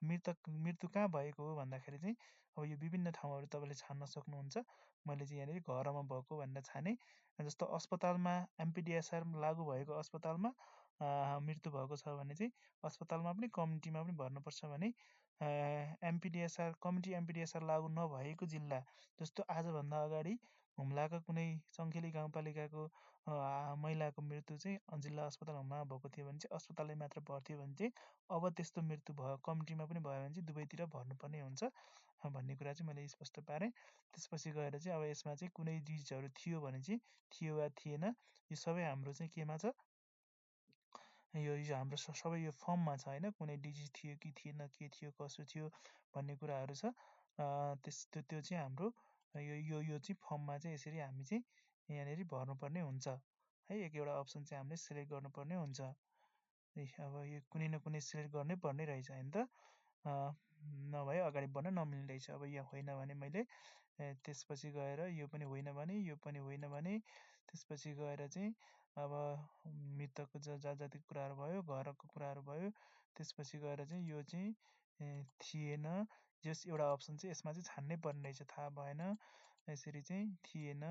मृत्यु कहाँ भएको हो भन्दाखेरि चाहिँ अब यो विभिन्न ठाउँहरू तपाईँले छान्न सक्नुहुन्छ। मैले चाहिँ यहाँनिर घरमा भएको भनेर छाने। जस्तो अस्पतालमा एमपिडिएसआर लागु भएको अस्पतालमा मृत्यु भएको छ भने चाहिँ अस्पतालमा पनि कम्युनिटीमा पनि भर्नुपर्छ भने कम्युनिटी एमपिडिएसआर लागु नभएको जिल्ला, जस्तो आजभन्दा अगाडि हुम्लाका कुनै चङ्खेली गाउँपालिकाको महिलाको मृत्यु चाहिँ जिल्ला अस्पतालमा भएको थियो भने चाहिँ अस्पतालले मात्र भर्थ्यो भने चाहिँ अब त्यस्तो मृत्यु भयो कम्युनिटीमा पनि भयो भने चाहिँ दुवैतिर भर्नुपर्ने हुन्छ भन्ने कुरा चाहिँ मैले स्पष्ट पारेँ। त्यसपछि गएर चाहिँ अब यसमा चाहिँ कुनै डिजिजहरू थियो भने चाहिँ थियो वा थिएन, यो सबै हाम्रो चाहिँ केमा छ, यो हाम्रो सबै यो फर्ममा छ होइन। कुनै डिजिज थियो कि थिएन, के थियो कसो थियो भन्ने कुराहरू छ। त्यो चाहिँ हाम्रो यो चाहिँ फर्ममा चाहिँ यसरी हामी चाहिँ यहाँनिर भर्नुपर्ने हुन्छ है। एक एउटा अप्सन चाहिँ हामीले सिलेक्ट गर्नुपर्ने हुन्छ। अब यो कुनै न कुनै सिलेक्ट गर्नै पर्ने रहेछ होइन त, नभए अगाडि बढ्न नमिल्ने रहेछ। अब यहाँ होइन भने मैले त्यसपछि गएर यो पनि होइन भने, यो पनि होइन भने, त्यसपछि गएर चाहिँ अब मृतकको जात जातिको कुराहरू भयो, घरको कुराहरू भयो। त्यसपछि गएर चाहिँ यो चाहिँ थिएन, जस एउटा अप्सन चाहिँ यसमा चाहिँ छान्नै पर्ने रहेछ। थाहा भएन, यसरी चाहिँ थिएन,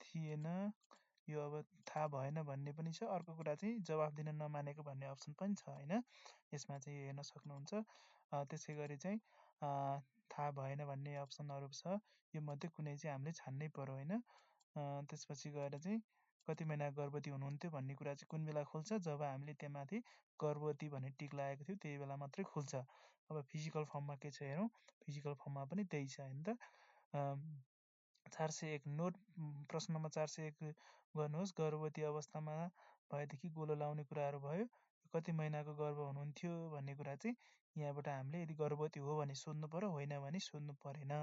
थिएन, यो अब थाहा भएन भन्ने पनि छ। अर्को कुरा चाहिँ जवाफ दिन नमानेको भन्ने अप्सन पनि छ होइन। यसमा चाहिँ हेर्न सक्नुहुन्छ। त्यसै गरी चाहिँ थाहा भएन भन्ने अप्सनहरू छ। यो मध्ये कुनै चाहिँ हामीले छान्नै पर्यो होइन। त्यसपछि गएर चाहिँ कति महिना गर्भवती हुनुहुन्थ्यो भन्ने कुरा चाहिँ कुन बेला खुल्छ, जब हामीले त्यहाँमाथि गर्भवती भन्ने टिक लागेको थियो त्यही बेला मात्रै खुल्छ। अब फिजिकल फर्ममा के छ हेरौँ। फिजिकल फर्ममा पनि त्यही छ होइन त। 401 नोट प्रश्न नम्बर 401 गर्नुहोस्। गर्भवती अवस्थामा भएदेखि गोलो लाउने कुराहरू भयो। कति महिनाको गर्भ हुनुहुन्थ्यो भन्ने कुरा चाहिँ यहाँबाट हामीले यदि गर्भवती हो भने सोध्नु पर्यो, होइन भने सोध्नु परेन।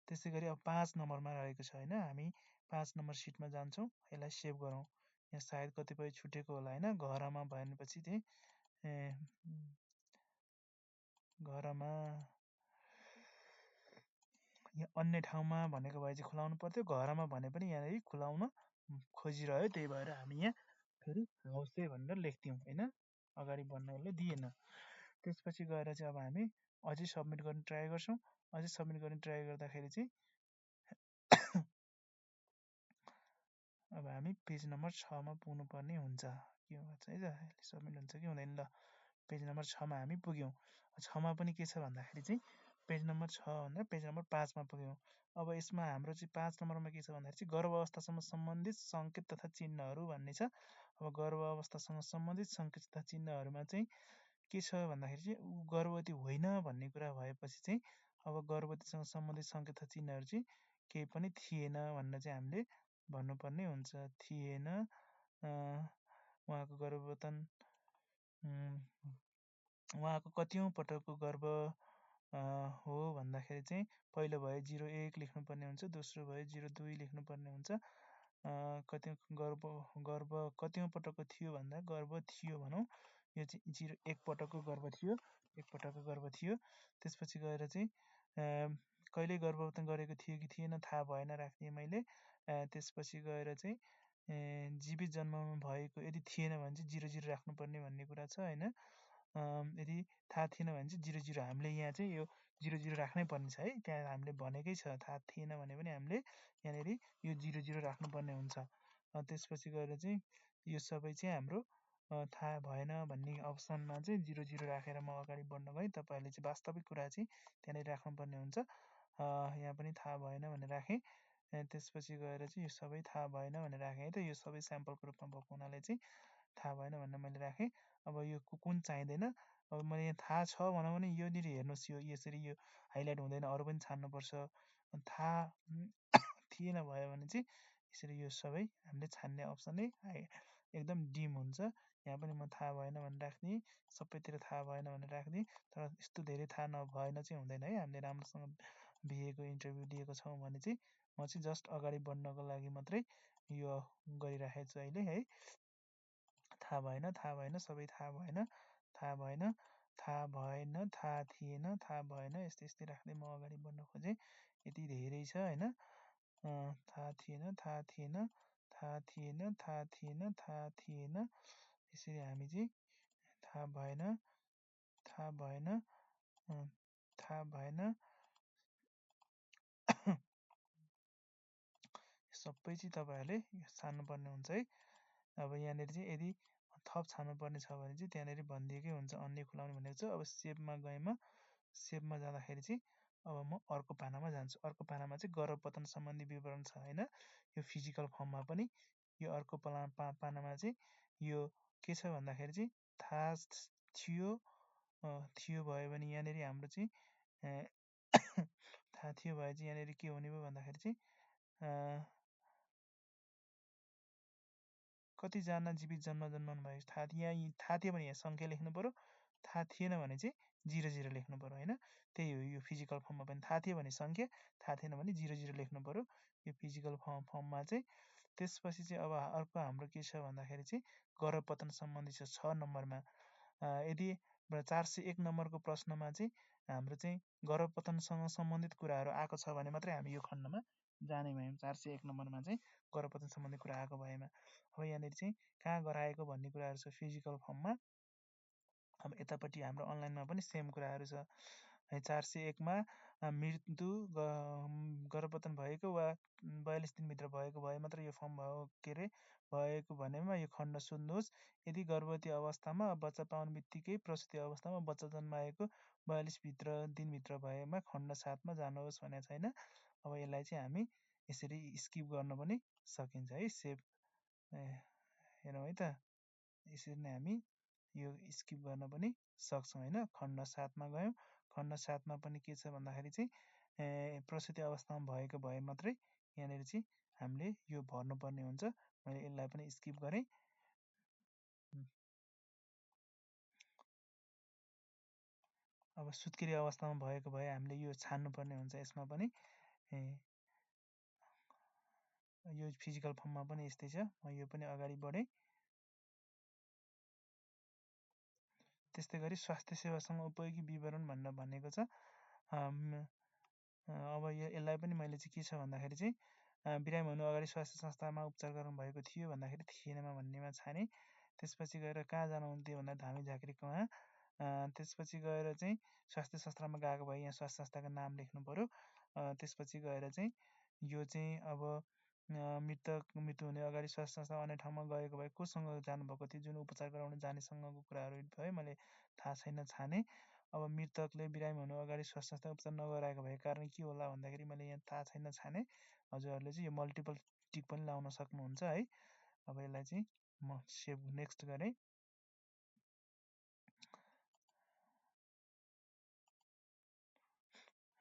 त्यसै गरी अब 5 नम्बरमा रहेको छ होइन। हामी 5 नम्बर सिटमा जान्छौँ। यसलाई सेभ गरौँ। यहाँ सायद कतिपय छुटेको होला होइन। घरमा भनेपछि चाहिँ घरमा यहाँ अन्य ठाउँमा भनेको भए चाहिँ खुलाउनु पर्थ्यो। घरमा भने पनि यहाँनिर खुलाउन खोजिरह्यो, त्यही भएर हामी यहाँ फेरि हाउसे भनेर लेख्थ्यौँ होइन, अगाडि बढ्नलाई दिएन। त्यसपछि गएर चाहिँ अब हामी अझै सब्मिट गर्ने ट्राई गर्छौँ। अझै सब्मिट गर्ने ट्राई गर्दाखेरि चाहिँ अब हामी पेज नम्बर 6 मा पुग्नुपर्ने हुन्छ। के भन्छ है त, सब्मिट हुन्छ कि हुँदैन। ल, पेज नम्बर 6 मा हामी पुग्यौँ। 6 मा पनि के छ भन्दाखेरि चाहिँ पेज नम्बर 6 भन्दा पेज नम्बर 5 मा पुग्यौँ। अब यसमा हाम्रो चाहिँ 5 नम्बरमा के छ भन्दाखेरि चाहिँ गर्भ अवस्थासँग सम्बन्धित सङ्केत तथा चिन्हहरू भन्ने छ। अब गर्भ अवस्थासँग सम्बन्धित सङ्केत तथा चिन्हहरूमा चाहिँ के छ भन्दाखेरि चाहिँ ऊ गर्भवती होइन भन्ने कुरा भएपछि चाहिँ अब गर्भवतीसँग सम्बन्धित सङ्केत तथा चिन्हहरू चाहिँ केही पनि थिएन भनेर चाहिँ हामीले भन्नुपर्ने हुन्छ। थिएन, उहाँको गर्भवतन उहाँको कतिौँ पटकको गर्भ हो भन्दाखेरि चाहिँ पहिलो भए 01 लेख्नुपर्ने हुन्छ, दोस्रो भए 02 लेख्नुपर्ने हुन्छ। गर्भ कतिौँ पटकको थियो भन्दा गर्भ थियो भनौँ, यो चाहिँ 01 पटकको गर्भ थियो, 1 पटकको गर्भ थियो। त्यसपछि गएर चाहिँ कहिले गर्भवतन गरेको थियो कि थिएन थाहा भएन राख्ने मैले। त्यसपछि गएर चाहिँ जीवित जन्ममा भएको यदि थिएन भने चाहिँ 00 राख्नुपर्ने भन्ने कुरा छ होइन। यदि थाहा थिएन भने चाहिँ 00 हामीले यहाँ चाहिँ यो 00 राख्नै पर्ने छ है। त्यहाँ हामीले भनेकै छ, थाहा थिएन भने पनि हामीले यहाँनिर यो 00 राख्नुपर्ने हुन्छ। त्यसपछि गएर चाहिँ यो सबै चाहिँ हाम्रो थाहा भएन भन्ने अप्सनमा चाहिँ 00 राखेर म अगाडि बढ्न गएँ। तपाईँहरूले चाहिँ वास्तविक कुरा चाहिँ त्यहाँनिर राख्नुपर्ने हुन्छ। यहाँ पनि थाहा भएन भनेर राखेँ। त्यसपछि गएर चाहिँ यो सबै थाहा भएन भनेर राखेँ है त। यो सबै स्याम्पलको रूपमा भएको हुनाले चाहिँ थाहा भएन भनेर मैले राखेँ। अब यो कुन चाहिँदैन, अब मैले यहाँ थाहा छ भनौँ भने योनिर हेर्नुहोस्, यो यसरी यो हाइलाइट हुँदैन, अरू पनि छान्नुपर्छ। थाहा थिएन भयो भने चाहिँ यसरी यो सबै हामीले छान्ने अप्सन नै एकदम डिम हुन्छ। यहाँ पनि म थाहा भएन भनेर राख्ने, सबैतिर थाहा भएन भनेर राख्ने। तर यस्तो धेरै थाहा भएन चाहिँ हुँदैन है। हामीले राम्रोसँग बिएको इन्टरभ्यू दिएको छौँ भने चाहिँ म चाहिँ जस्ट अगाडि बढ्नको लागि मात्रै यो गरिराखेको छु अहिले है। थाहा भएन, सबै थाहा भएन, थाहा भएन, थाहा भएन, थाहा थिएन, थाहा भएन, यस्तै राख्दै म अगाडि बढ्न खोजेँ। यति धेरै छ होइन। थाहा थिएन, थाहा थिएन, थाहा थिएन, थाहा थिएन, थाहा थिएन, यसरी हामी चाहिँ थाहा भएन, थाहा भएन, थाहा भएन, सबै चाहिँ तपाईँहरूले छान्नुपर्ने हुन्छ है। अब यहाँनिर चाहिँ यदि थप छान्नुपर्ने छ भने चाहिँ त्यहाँनिर भनिदिएकै हुन्छ, अन्य खुलाउने भनेको छ। अब सेभमा गएमा, सेभमा जाँदाखेरि चाहिँ अब म अर्को पानामा जान्छु। अर्को पानामा चाहिँ गर्भपतन सम्बन्धी विवरण छ होइन। यो फिजिकल फर्ममा पनि यो अर्को पानामा चाहिँ यो के छ भन्दाखेरि चाहिँ थाहा थियो, थियो भयो भने यहाँनिर हाम्रो चाहिँ थाहा थियो भए चाहिँ यहाँनिर के हुने भयो भन्दाखेरि चाहिँ कतिजना जीवित जन्माउनु भएको थाहा थियो भने यहाँ सङ्ख्या लेख्नु पऱ्यो, थाहा थिएन भने चाहिँ 00 लेख्नु पऱ्यो होइन। त्यही हो यो फिजिकल फर्ममा पनि। थाहा थियो भने सङ्ख्या, थाहा थिएन भने 00 लेख्नु पऱ्यो यो फिजिकल फर्ममा चाहिँ। त्यसपछि चाहिँ अब अर्को हाम्रो के छ भन्दाखेरि चाहिँ गर्भपतन सम्बन्धी छ 6 नम्बरमा। यदि 401 नम्बरको प्रश्नमा चाहिँ हाम्रो चाहिँ गर्भपतनसँग सम्बन्धित कुराहरू आएको छ भने मात्रै हामी यो खण्डमा जाने भयौँ। 401 नम्बरमा चाहिँ गर्भपतन सम्बन्धी कुरा आएको भएमा। अब यहाँनिर चाहिँ कहाँ गराएको भन्ने कुराहरू छ फिजिकल फर्ममा। अब यतापट्टि हाम्रो अनलाइनमा पनि सेम कुराहरू छ। 401 मा मृत्यु गर्भपतन भएको वा 42 दिनभित्र भएको भए मात्र यो फर्म भयो के अरे भएको भनेमा यो खण्ड सोध्नुहोस्। यदि गर्भवती अवस्थामा बच्चा पाउने बित्तिकै प्रसुति अवस्थामा बच्चा जन्माएको 42 दिनभित्र भएमा खण्ड 7 मा जानुहोस् भनेको छैन। अब यसलाई चाहिँ हामी यसरी स्किप गर्न पनि सकिन्छ है। सेभ हेरौँ है त, यसरी नै हामी यो स्किप गर्न पनि सक्छौँ होइन। खण्ड 7 मा गयौँ। खण्ड 7 मा पनि के छ भन्दाखेरि चाहिँ प्रसुति अवस्थामा भएको भए मात्रै यहाँनिर चाहिँ हामीले यो भर्नुपर्ने हुन्छ। मैले यसलाई पनि स्किप गरेँ। अब सुत्केरी अवस्थामा भएको भए हामीले यो छान्नुपर्ने हुन्छ। यसमा पनि यो फिजिकल फर्ममा पनि यस्तै छ। म यो पनि अगाडि बढेँ। त्यस्तै गरी स्वास्थ्य सेवासँग उपयोगी विवरण भनेर भनेको छ। अब यसलाई पनि मैले चाहिँ के छ भन्दाखेरि चाहिँ बिरामी हुनु अगाडि स्वास्थ्य संस्थामा उपचार गर्नुभएको थियो भन्दाखेरि थिएनमा भन्नेमा छाने। त्यसपछि गएर कहाँ जानुहुन्थ्यो भन्दा धामी झाँक्री कहाँ। त्यसपछि गएर चाहिँ स्वास्थ्य संस्थामा गएको भए यहाँ स्वास्थ्य संस्थाको नाम लेख्नु पर्यो। त्यसपछि गएर चाहिँ यो चाहिँ अब मृत्यु हुने अगाडि स्वास्थ्य संस्था अन्य ठाउँमा गएको भए कोसँग जानुभएको थियो, जुन उपचार गराउन जानेसँगको कुराहरू भयो मैले थाहा छैन छाने। अब मृतकले बिरामी हुनु अगाडि स्वास्थ्य संस्था उपचार नगराएको भएको कारण के होला भन्दाखेरि मैले यहाँ थाहा छैन छाने। हजुरहरूले चाहिँ यो मल्टिपल टिक पनि लाउन सक्नुहुन्छ है। अब यसलाई चाहिँ म सेभ नेक्स्ट गरेँ।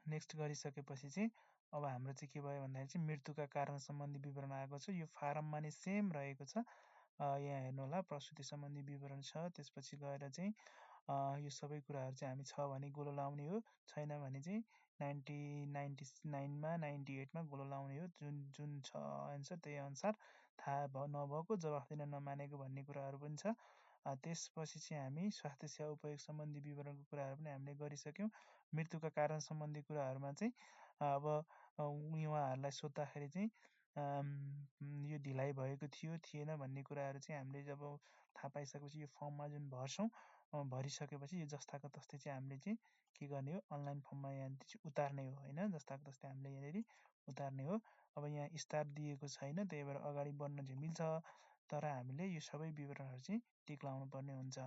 नेक्स्ट गरिसकेपछि चाहिँ अब हाम्रो चाहिँ के भयो भन्दाखेरि चाहिँ मृत्युका कारण सम्बन्धी विवरण आएको छ। यो फारममा नै सेम रहेको छ। यहाँ हेर्नु होला, प्रसुति सम्बन्धी विवरण छ। त्यसपछि गएर चाहिँ यो सबै कुराहरू चाहिँ हामी छ भने गोलो लाउने हो, छैन भने चाहिँ 99मा 98मा गोलो लाउने हो। जुन छ एन्सर त्यही अनुसार थाहा नभएको, जवाफ दिन नमानेको भन्ने कुराहरू पनि छ। त्यसपछि चाहिँ हामी स्वास्थ्य सेवा उपयोग सम्बन्धी विवरणको कुराहरू पनि हामीले गरिसक्यौँ। मृत्युका कारण सम्बन्धी कुराहरूमा चाहिँ अब उहाँहरूलाई सोद्धाखेरि चाहिँ यो ढिलाइ भएको थियो थिएन भन्ने कुराहरू चाहिँ हामीले जब थाहा पाइसकेपछि यो फर्ममा जुन भर्छौँ, भरिसकेपछि यो जस्ताको तस्तै चाहिँ हामीले चाहिँ के गर्ने हो, अनलाइन फर्ममा यहाँ उतार्ने हो होइन। जस्ताको तस्तै हामीले यहाँनिर उतार्ने हो। अब यहाँ स्टार दिएको छैन, त्यही भएर अगाडि बढ्न चाहिँ मिल्छ, तर हामीले यो सबै विवरणहरू चाहिँ टिक लाउनु पर्ने हुन्छ।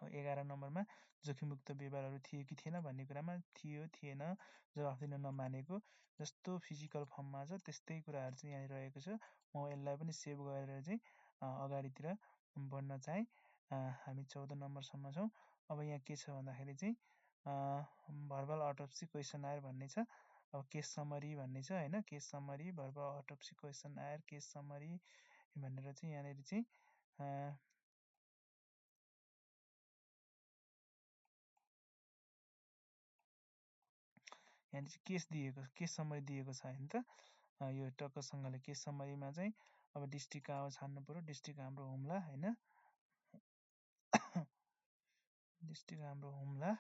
11 नम्बरमा जोखिममुक्त व्यवहारहरू थियो कि थिएन भन्ने कुरामा थियो थिएन, जवाफ दिन नमानेको। जस्तो फिजिकल फर्ममा छ त्यस्तै कुराहरू चाहिँ यहाँ रहेको छ। म यसलाई पनि सेभ गरेर चाहिँ अगाडितिर बढ्न चाहेँ। हामी 14 नम्बरसम्म छौँ। अब यहाँ के छ भन्दाखेरि चाहिँ भर्बल अटोप्सी क्वेसन आयर भन्ने छ। अब केस समरी भन्ने छ होइन। केस समरी, भर्बल अटोप्सी क्वेसन आयर, केस समरी भनेर चाहिँ यहाँनिर चाहिँ यहाँनिर चाहिँ केस दिएको, केस समरी दिएको छ होइन त। यो टक्कसँगले केस समरीमा चाहिँ अब डिस्ट्रिक्ट कहाँ हो छान्नु पर्यो। डिस्ट्रिक्ट हाम्रो हुम्ला होइन। डिस्ट्रिक्ट हाम्रो हुम्ला।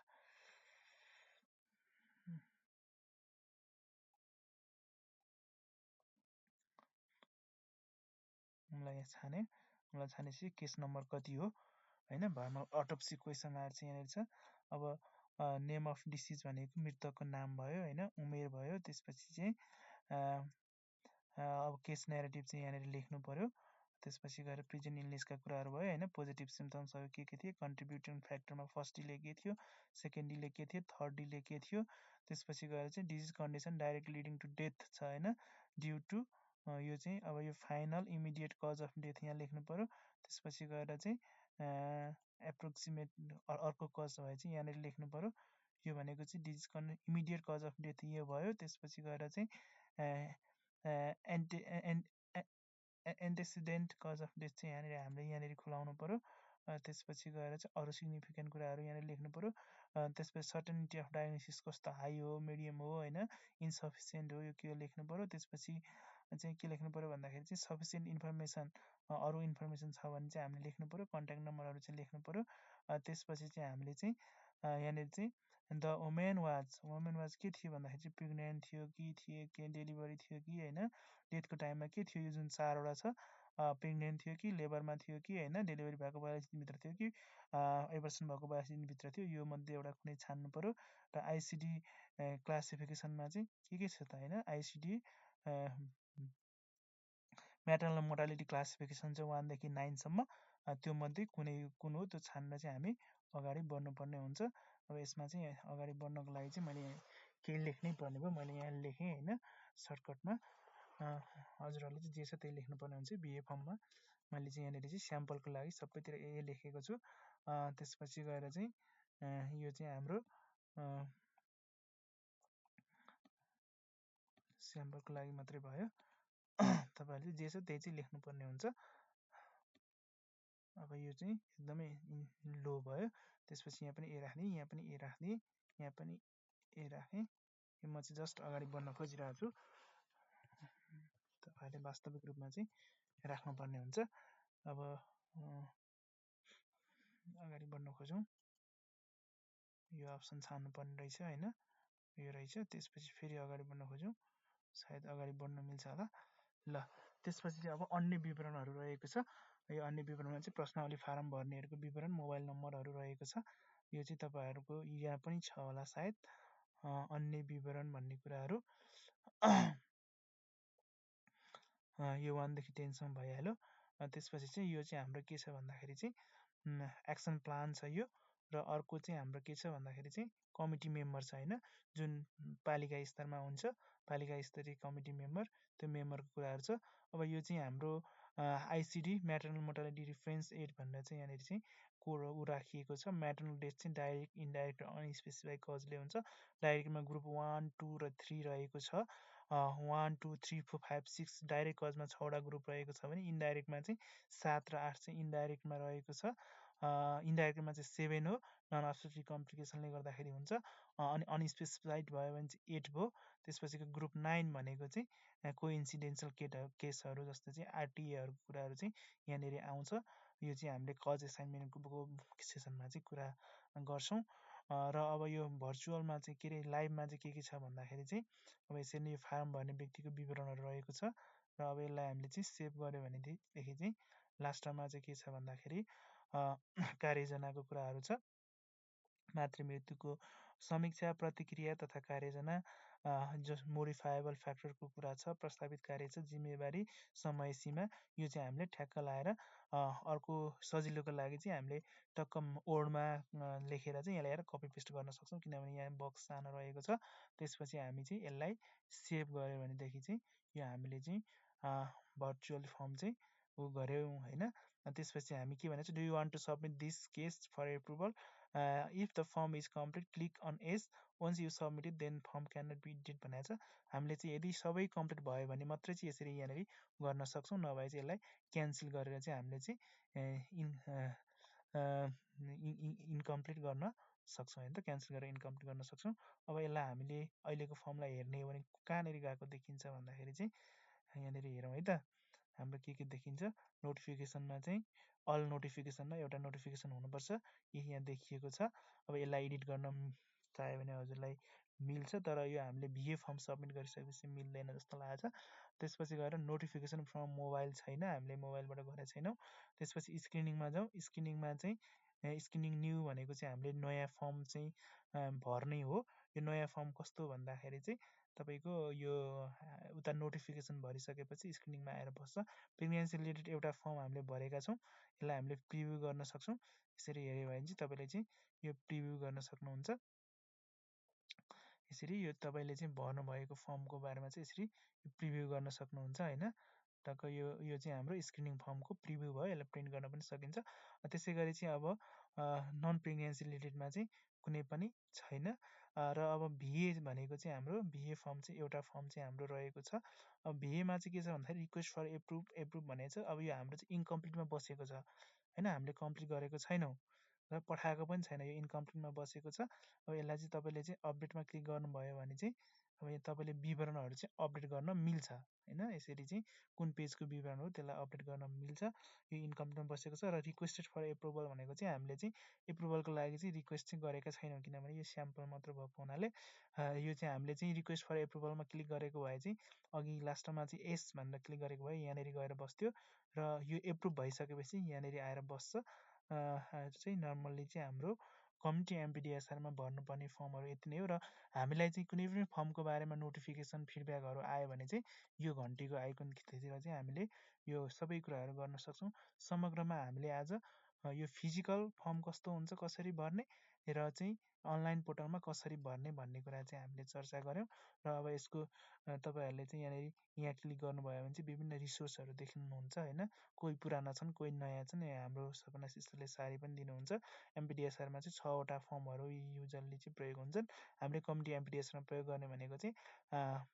हुम्ला यहाँ छाने। हुम्ला छानेपछि केस नम्बर कति हो होइन। भर्बल अटोप्सी क्वेसन आएर चाहिँ यहाँनिर छ। अब नेम अफ डिसिज भनेको मृतकको नाम भयो होइन, उमेर भयो। त्यसपछि चाहिँ अब केस नेरेटिभ चाहिँ यहाँनिर लेख्नु पर्यो। त्यसपछि गएर प्रेजेन्ट इलनेसका कुराहरू भयो होइन। पोजिटिभ सिम्टम्सहरू के थिए, कन्ट्रिब्युटिङ फ्याक्टरमा फर्स्ट डिले के थियो, सेकेन्ड डिले के थियो, थर्ड डिले के थियो। त्यसपछि गएर चाहिँ disease condition direct leading to death छ होइन, ड्यु टु यो चाहिँ अब यो final immediate cause of death यहाँ लेख्नु पर्यो। त्यसपछि गएर चाहिँ एप्रोक्सिमेट अर्को कज भए चाहिँ यहाँनिर लेख्नु पर्यो। यो भनेको चाहिँ disease immediate cause of death यो भयो। त्यसपछि गएर चाहिँ एन्टेसिडेन्ट कज अफ डेथ चाहिँ यहाँनिर हामीले यहाँनिर खुलाउनु पर्यो। त्यसपछि गएर चाहिँ अरू सिग्निफिकेन्ट कुराहरू यहाँनिर लेख्नु पर्यो। त्यसपछि सर्टेनिटी अफ डायग्नोसिस कस्तो हाई हो, मिडियम हो होइन, इन्सफिसियन्ट हो, यो के लेख्नु पर्यो। त्यसपछि चाहिँ के लेख्नु पर्यो भन्दाखेरि चाहिँ सफिसियन्ट इन्फर्मेसन, अरू इन्फर्मेसन छ भने चाहिँ हामीले लेख्नु पर्यो। कन्ट्याक्ट नम्बरहरू चाहिँ लेख्नु पर्यो। त्यसपछि चाहिँ हामीले चाहिँ यहाँनिर चाहिँ द वुमेन वाज के थियो भन्दाखेरि चाहिँ प्रेग्नेन्ट थियो कि के डेलिभरी थियो कि होइन, डेथको टाइममा के थियो, यो जुन 4वटा छ, प्रेग्नेन्ट थियो कि लेबरमा थियो कि होइन, डेलिभरी भएको 42 दिनभित्र थियो कि एबर्सन भएको 42 दिनभित्र थियो, यो मध्ये एउटा कुनै छान्नु पर्यो। र आइसिडी क्लासिफिकेसनमा चाहिँ के छ त होइन, आइसिडी म्याटर्नल मोर्टालिटी क्लासिफिकेसन चाहिँ 1 देखि 9सम्म, त्यो मध्ये कुन हो त्यो छान्न चाहिँ हामी अगाडि बढ्नुपर्ने हुन्छ। अब यसमा चाहिँ अगाडि बढ्नको लागि चाहिँ मैले केही लेख्नै पर्ने भयो। मैले यहाँ लेखेँ होइन सर्टकटमा। हजुरहरूले चाहिँ जे छ त्यही लेख्नुपर्ने हुन्छ बिए फर्ममा। मैले चाहिँ यहाँनिर चाहिँ स्याम्पलको लागि सबैतिर लेखेको छु। त्यसपछि गएर चाहिँ यो चाहिँ हाम्रो स्याम्पलको लागि मात्रै भयो। तपाईँहरूले जे छ त्यही चाहिँ लेख्नुपर्ने हुन्छ। अब यो चाहिँ एकदमै लो भयो। त्यसपछि यहाँ पनि ए राख्ने, यहाँ पनि ए राख्ने, यहाँ पनि ए राखेँ। म चाहिँ जस्ट अगाडि बढ्न खोजिरहेको छु। तपाईँहरूले वास्तविक रूपमा चाहिँ राख्नुपर्ने हुन्छ। अब अगाडि बढ्न खोजौँ। यो अप्सन छान्नुपर्ने रहेछ होइन, यो रहेछ। त्यसपछि फेरि अगाडि बढ्न खोजौँ, सायद अगाडि बढ्न मिल्छ होला। ल त्यसपछि चाहिँ अब अन्य विवरणहरू रहेको छ। यो अन्य विवरणमा चाहिँ प्रश्नावली फारम भर्नेहरूको विवरण, मोबाइल नम्बरहरू रहेको छ। यो चाहिँ तपाईँहरूको यहाँ पनि छ होला सायद, अन्य विवरण भन्ने कुराहरू। यो 1 देखि 10 सम्म भइहाल्यो। त्यसपछि चाहिँ यो चाहिँ हाम्रो के छ भन्दाखेरि चाहिँ एक्सन प्लान छ यो, र अर्को चाहिँ हाम्रो के छ भन्दाखेरि चाहिँ कमिटी मेम्बर छ होइन, जुन पालिका स्तरमा हुन्छ, पालिका स्तरीय कमिटी मेम्बर, त्यो मेम्बरको कुराहरू छ। अब यो चाहिँ हाम्रो ICD maternal mortality reference add भनेर चाहिँ यहाँनिर चाहिँ ऊ राखिएको छ। म्याटर्नल डेथ चाहिँ डाइरेक्ट, इन्डाइरेक्ट र अनस्पेसिफाइड कजले हुन्छ। डाइरेक्टमा ग्रुप 1, 2 र 3 रहेको छ। 1, 2, 3, 4, 5, 6 डाइरेक्ट कजमा 6वटा ग्रुप रहेको छ भने इन्डाइरेक्टमा चाहिँ 7 र 8 चाहिँ इन्डाइरेक्टमा रहेको छ। इन्डाइरेक्टमा चाहिँ 7 हो, नन अब्स्ट्रक्टिभ कम्प्लिकेसनले गर्दाखेरि हुन्छ। अनि अनस्पेसिफाइड भयो भने चाहिँ 8 भयो। त्यसपछिको ग्रुप 9 भनेको चाहिँ कोइन्सिडेन्सियल केसहरू जस्तो चाहिँ आरटिएहरूको कुराहरू चाहिँ यहाँनिर आउँछ। यो चाहिँ हामीले कज एसाइनमेन्टको सेसनमा चाहिँ कुरा गर्छौँ। र अब यो भर्चुअलमा चाहिँ के अरे लाइभमा चाहिँ के छ भन्दाखेरि चाहिँ अब यसरी नै यो फारम भर्ने व्यक्तिको विवरणहरू रहेको छ। र अब यसलाई हामीले चाहिँ सेभ गऱ्यो भनेदेखि चाहिँ लास्टमा चाहिँ के छ भन्दाखेरि कार्ययोजनाको कुराहरू छ। मातृमृत्युको समीक्षा, प्रतिक्रिया तथा कार्ययोजना, जो मोडिफाएबल फ्याक्टरको कुरा छ, प्रस्तावित कार्य छ, जिम्मेवारी, समय सीमा, यो चाहिँ हामीले ठ्याक्क लाएर अर्को सजिलोको लागि चाहिँ हामीले टक्क वर्डमा लेखेर चाहिँ यसलाई कपी पेस्ट गर्न सक्छौँ, किनभने यहाँ बक्स सानो रहेको छ। त्यसपछि हामी चाहिँ यसलाई सेभ गऱ्यो भनेदेखि चाहिँ यो हामीले चाहिँ भर्चुअल फर्म चाहिँ ऊ गऱ्यौँ होइन। त्यसपछि हामी के भनेको छ, do you want to submit this case for approval, if the form is complete click on yes, once you submit it then form can not be edited भनेको छ। हामीले चाहिँ यदि सबै कम्प्लिट भयो भने मात्रै चाहिँ यसरी यहाँनिर गर्न सक्छौँ, नभए चाहिँ यसलाई क्यान्सल गरेर चाहिँ हामीले चाहिँ इन्कम्प्लिट गर्न सक्छौँ होइन त, क्यान्सल गरेर इन्कम्प्लिट गर्न सक्छौँ। अब यसलाई हामीले अहिलेको फर्मलाई हेर्ने हो भने कहाँनिर गएको देखिन्छ भन्दाखेरि चाहिँ यहाँनिर हेरौँ है त, हाम्रो के देखिन्छ। नोटिफिकेसनमा चाहिँ अल नोटिफिकेसनमा एउटा नोटिफिकेसन हुनुपर्छ, यही यहाँ देखिएको छ। अब यसलाई एडिट गर्न चाह्यो भने हजुरलाई मिल्छ, तर यो हामीले भिए फर्म सबमिट गरिसकेपछि मिल्दैन जस्तो लागेको छ। त्यसपछि गएर नोटिफिकेसन फ्रम मोबाइल छैन, हामीले मोबाइलबाट गरेका छैनौँ। त्यसपछि स्क्रिनिङमा जाउँ। स्क्रिनिङमा चाहिँ स्क्रिनिङ न्यू भनेको चाहिँ हामीले नयाँ फर्म चाहिँ भर्ने हो। यो नयाँ फर्म कस्तो भन्दाखेरि चाहिँ तपाईँको यो उता नोटिफिकेसन भरिसकेपछि स्क्रिनिङमा आएर बस्छ। प्रेग्नेन्सी रिलेटेड एउटा फर्म हामीले भरेका छौँ, यसलाई हामीले प्रिभ्यू गर्न सक्छौँ। यसरी हेऱ्यो भने चाहिँ तपाईँले चाहिँ यो प्रिभ्यू गर्न सक्नुहुन्छ। यसरी यो तपाईँले चाहिँ भर्नुभएको फर्मको बारेमा चाहिँ यसरी प्रिभ्यू गर्न सक्नुहुन्छ होइन। टक्क यो चाहिँ हाम्रो स्क्रिनिङ फर्मको प्रिभ्यू भयो, यसलाई प्रिन्ट गर्न पनि सकिन्छ। त्यसै गरी चाहिँ अब नन प्रेग्नेन्सी रिलेटेडमा चाहिँ कुनै पनि छैन। र अब भिए भनेको चाहिँ हाम्रो भिए फर्म चाहिँ एउटा फर्म चाहिँ हाम्रो रहेको छ। अब भिएमा चाहिँ के छ भन्दाखेरि रिक्वेस्ट फर एप्रुभ भनेको छ। अब यो हाम्रो चाहिँ इन्कम्प्लिटमा बसेको छ होइन, हामीले कम्प्लिट गरेको छैनौँ र पठाएको पनि छैन, यो इन्कम्प्लिटमा बसेको छ। अब यसलाई चाहिँ तपाईँले चाहिँ अपडेटमा क्लिक गर्नुभयो भने चाहिँ अब यहाँ तपाईँले विवरणहरू चाहिँ अपडेट गर्न मिल्छ होइन। यसरी चाहिँ कुन पेजको विवरण हो त्यसलाई अपडेट गर्न मिल्छ। यो इन्कम्प्लिटमा बसेको छ। र रिक्वेस्टेड फर एप्रुभल भनेको चाहिँ हामीले चाहिँ एप्रुभलको लागि चाहिँ रिक्वेस्ट चाहिँ गरेका छैनौँ, किनभने यो स्याम्पल मात्र भएको हुनाले। यो चाहिँ हामीले चाहिँ रिक्वेस्ट फर एप्रुभलमा क्लिक गरेको भए चाहिँ अघि लास्टमा चाहिँ एस भनेर क्लिक गरेको भए यहाँनिर गएर बस्थ्यो, र यो एप्रुभ भइसकेपछि यहाँनिर आएर बस्छ। चाहिँ नर्मल्ली चाहिँ हाम्रो कम्युनिटी एमपिडिएसआरमा भर्नुपर्ने फर्महरू यति नै हो। र हामीलाई चाहिँ कुनै पनि फर्मको बारेमा नोटिफिकेसन फिडब्याकहरू आयो भने चाहिँ यो घन्टीको आइकन थिचेर चाहिँ हामीले यो सबै कुराहरू गर्न सक्छौँ। समग्रमा हामीले आज यो फिजिकल फर्म कस्तो हुन्छ, कसरी भर्ने, र चाहिँ अनलाइन पोर्टलमा कसरी भर्ने भन्ने कुरा चाहिँ हामीले चर्चा गऱ्यौँ। र अब यसको तपाईँहरूले चाहिँ यहाँ क्लिक गर्नुभयो भने चाहिँ विभिन्न रिसोर्सहरू देख्नुहुन्छ होइन। कोही पुराना छन्, कोही नयाँ छन्। हाम्रो सपना सिस्टरले सारी पनि दिनुहुन्छ। एमपिडिएसआरमा चाहिँ 6वटा फर्महरू युजरली चाहिँ प्रयोग हुन्छन्। हामीले कम्युनिटी एमपिडिएसआरमा प्रयोग गर्ने भनेको चाहिँ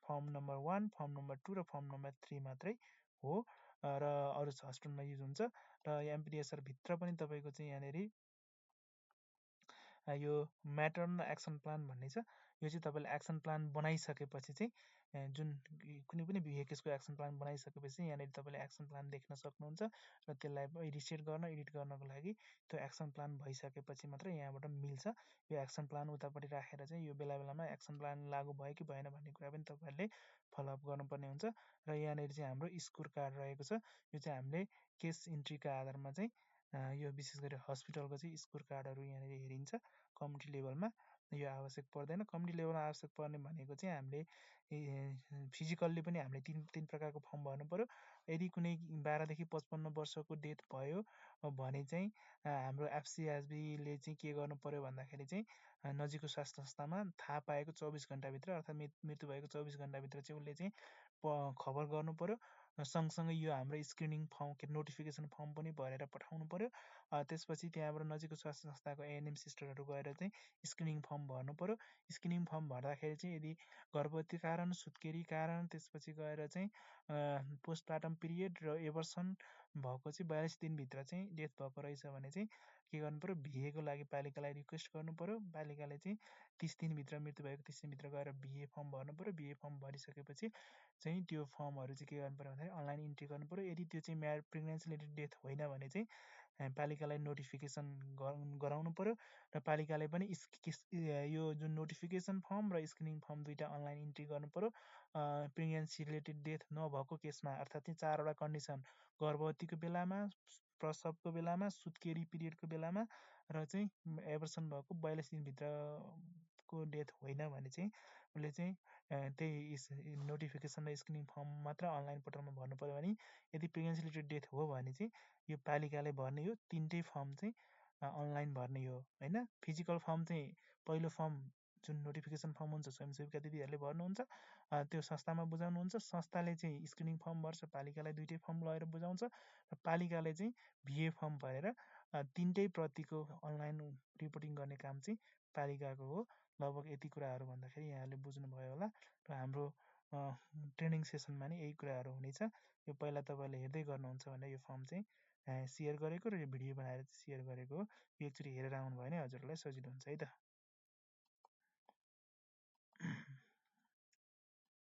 फर्म नम्बर 1, फर्म नम्बर 2 र फर्म नम्बर 3 मात्रै हो, र अरू हस्पिटलमा युज हुन्छ। र एमपिडिएसआर भित्र पनि तपाईँको चाहिँ यहाँनिर यो म्याटर एक्सन प्लान भन्ने छ। यो चाहिँ तपाईँले एक्सन प्लान बनाइसकेपछि चाहिँ जुन कुनै पनि VHSको एक्सन प्लान बनाइसकेपछि यहाँनिर तपाईँले एक्सन प्लान देख्न सक्नुहुन्छ र त्यसलाई रिसेट गर्न एडिट गर्नको लागि त्यो एक्सन प्लान भइसकेपछि मात्र यहाँबाट मिल्छ। यो एक्सन प्लान उतापट्टि राखेर चाहिँ यो बेला बेलामा एक्सन प्लान लागू भयो कि भएन भन्ने कुरा पनि तपाईँहरूले फलोअप गर्नुपर्ने हुन्छ। र यहाँनिर चाहिँ हाम्रो स्कोर कार्ड रहेको छ। यो चाहिँ हामीले केस इन्ट्रीका आधारमा चाहिँ यो विशेष गरी हस्पिटलको चाहिँ स्कोर कार्डहरू यहाँनिर हेरिन्छ कम्युनिटी लेभलमा। यो आवश्यक पर्दैन। कम्युनिटी लेभलमा आवश्यक पर्ने भनेको चाहिँ हामीले फिजिकल्ली पनि हामीले तीन प्रकारको फर्म भर्नु पर्यो। यदि कुनै 12 देखि 55 वर्षको डेथ भयो भने चाहिँ हाम्रो FCSBले चाहिँ के गर्नु पर्यो भन्दाखेरि चाहिँ नजिकको स्वास्थ्य संस्थामा थाहा पाएको 24 घण्टाभित्र अर्थात् मृत्यु भएको 24 घण्टाभित्र चाहिँ उसले चाहिँ खबर गर्नु पर्यो। सँगसँगै यो हाम्रो स्क्रिनिङ फर्म नोटिफिकेसन फर्म पनि भरेर पठाउनु पर्यो। त्यसपछि त्यहाँबाट नजिकको स्वास्थ्य संस्थाको ANM सिस्टरहरू गएर चाहिँ स्क्रिनिङ फर्म भर्नु पर्यो। स्क्रिनिङ फर्म भर्दाखेरि चाहिँ यदि गर्भवती कारण, सुत्केरी कारण, त्यसपछि गएर चाहिँ पोस्टमार्टम पिरियड र एबर्सन भएको चाहिँ 42 दिनभित्र चाहिँ डेथ भएको रहेछ भने चाहिँ के गर्नु पर्यो, VA को लागि पालिकालाई रिक्वेस्ट गर्नु पर्यो। पालिकाले चाहिँ 30 दिनभित्र मृत्यु भएको 30 दिनभित्र गएर VA फर्म भर्नु पर्यो। VA फर्म भरिसकेपछि चाहिँ त्यो फर्महरू चाहिँ के गर्नु पर्यो भन्दाखेरि अनलाइन इन्ट्री गर्नु पर्यो। यदि त्यो चाहिँ प्रेग्नेन्सी रिलेटेड डेथ होइन भने चाहिँ पालिकालाई नोटिफिकेसन गराउनु पर्यो र पालिकाले पनि यो जुन नोटिफिकेसन फर्म र स्क्रिनिङ फर्म दुईटा अनलाइन इन्ट्री गर्नु पर्यो। प्रेग्नेन्सी रिलेटेड डेथ नभएको केसमा अर्थात् चाहिँ 4वटा कन्डिसन गर्भवतीको बेलामा, प्रसवको बेलामा, सुत्केरी पिरियडको बेलामा र चाहिँ एबर्सन भएको 42 दिनभित्रको डेथ होइन भने चाहिँ उसले चाहिँ त्यही नोटिफिकेसन र स्क्रिनिङ फर्म मात्र अनलाइन पोर्टलमा भर्नु पर्यो भने यदि प्रेग्नेन्सी रिलेटेड डेथ हो भने चाहिँ यो पालिकाले भर्ने हो। तीनटै फर्म चाहिँ अनलाइन भर्ने हो होइन। फिजिकल फर्म चाहिँ पहिलो फर्म जुन नोटिफिकेसन फर्म हुन्छ स्वयंसेविका दिदीहरूले भर्नुहुन्छ, त्यो संस्थामा बुझाउनुहुन्छ। संस्थाले चाहिँ स्क्रिनिङ फर्म भर्छ, पालिकालाई दुईटै फर्म लगेर बुझाउँछ र पालिकाले चाहिँ VA फर्म भरेर तीनटै प्रतिको अनलाइन रिपोर्टिङ गर्ने काम चाहिँ पालिकाको हो। लगभग यति कुराहरू भन्दाखेरि यहाँले बुझ्नुभयो होला र हाम्रो ट्रेनिङ सेसनमा नि यही कुराहरू हुनेछ। यो पहिला तपाईँले हेर्दै गर्नुहुन्छ भने यो फर्म चाहिँ सेयर गरेको र यो भिडियो बनाएर सेयर गरेको हो। यो एकचोटि हेरेर आउनुभयो भने हजुरहरूलाई सजिलो हुन्छ है त।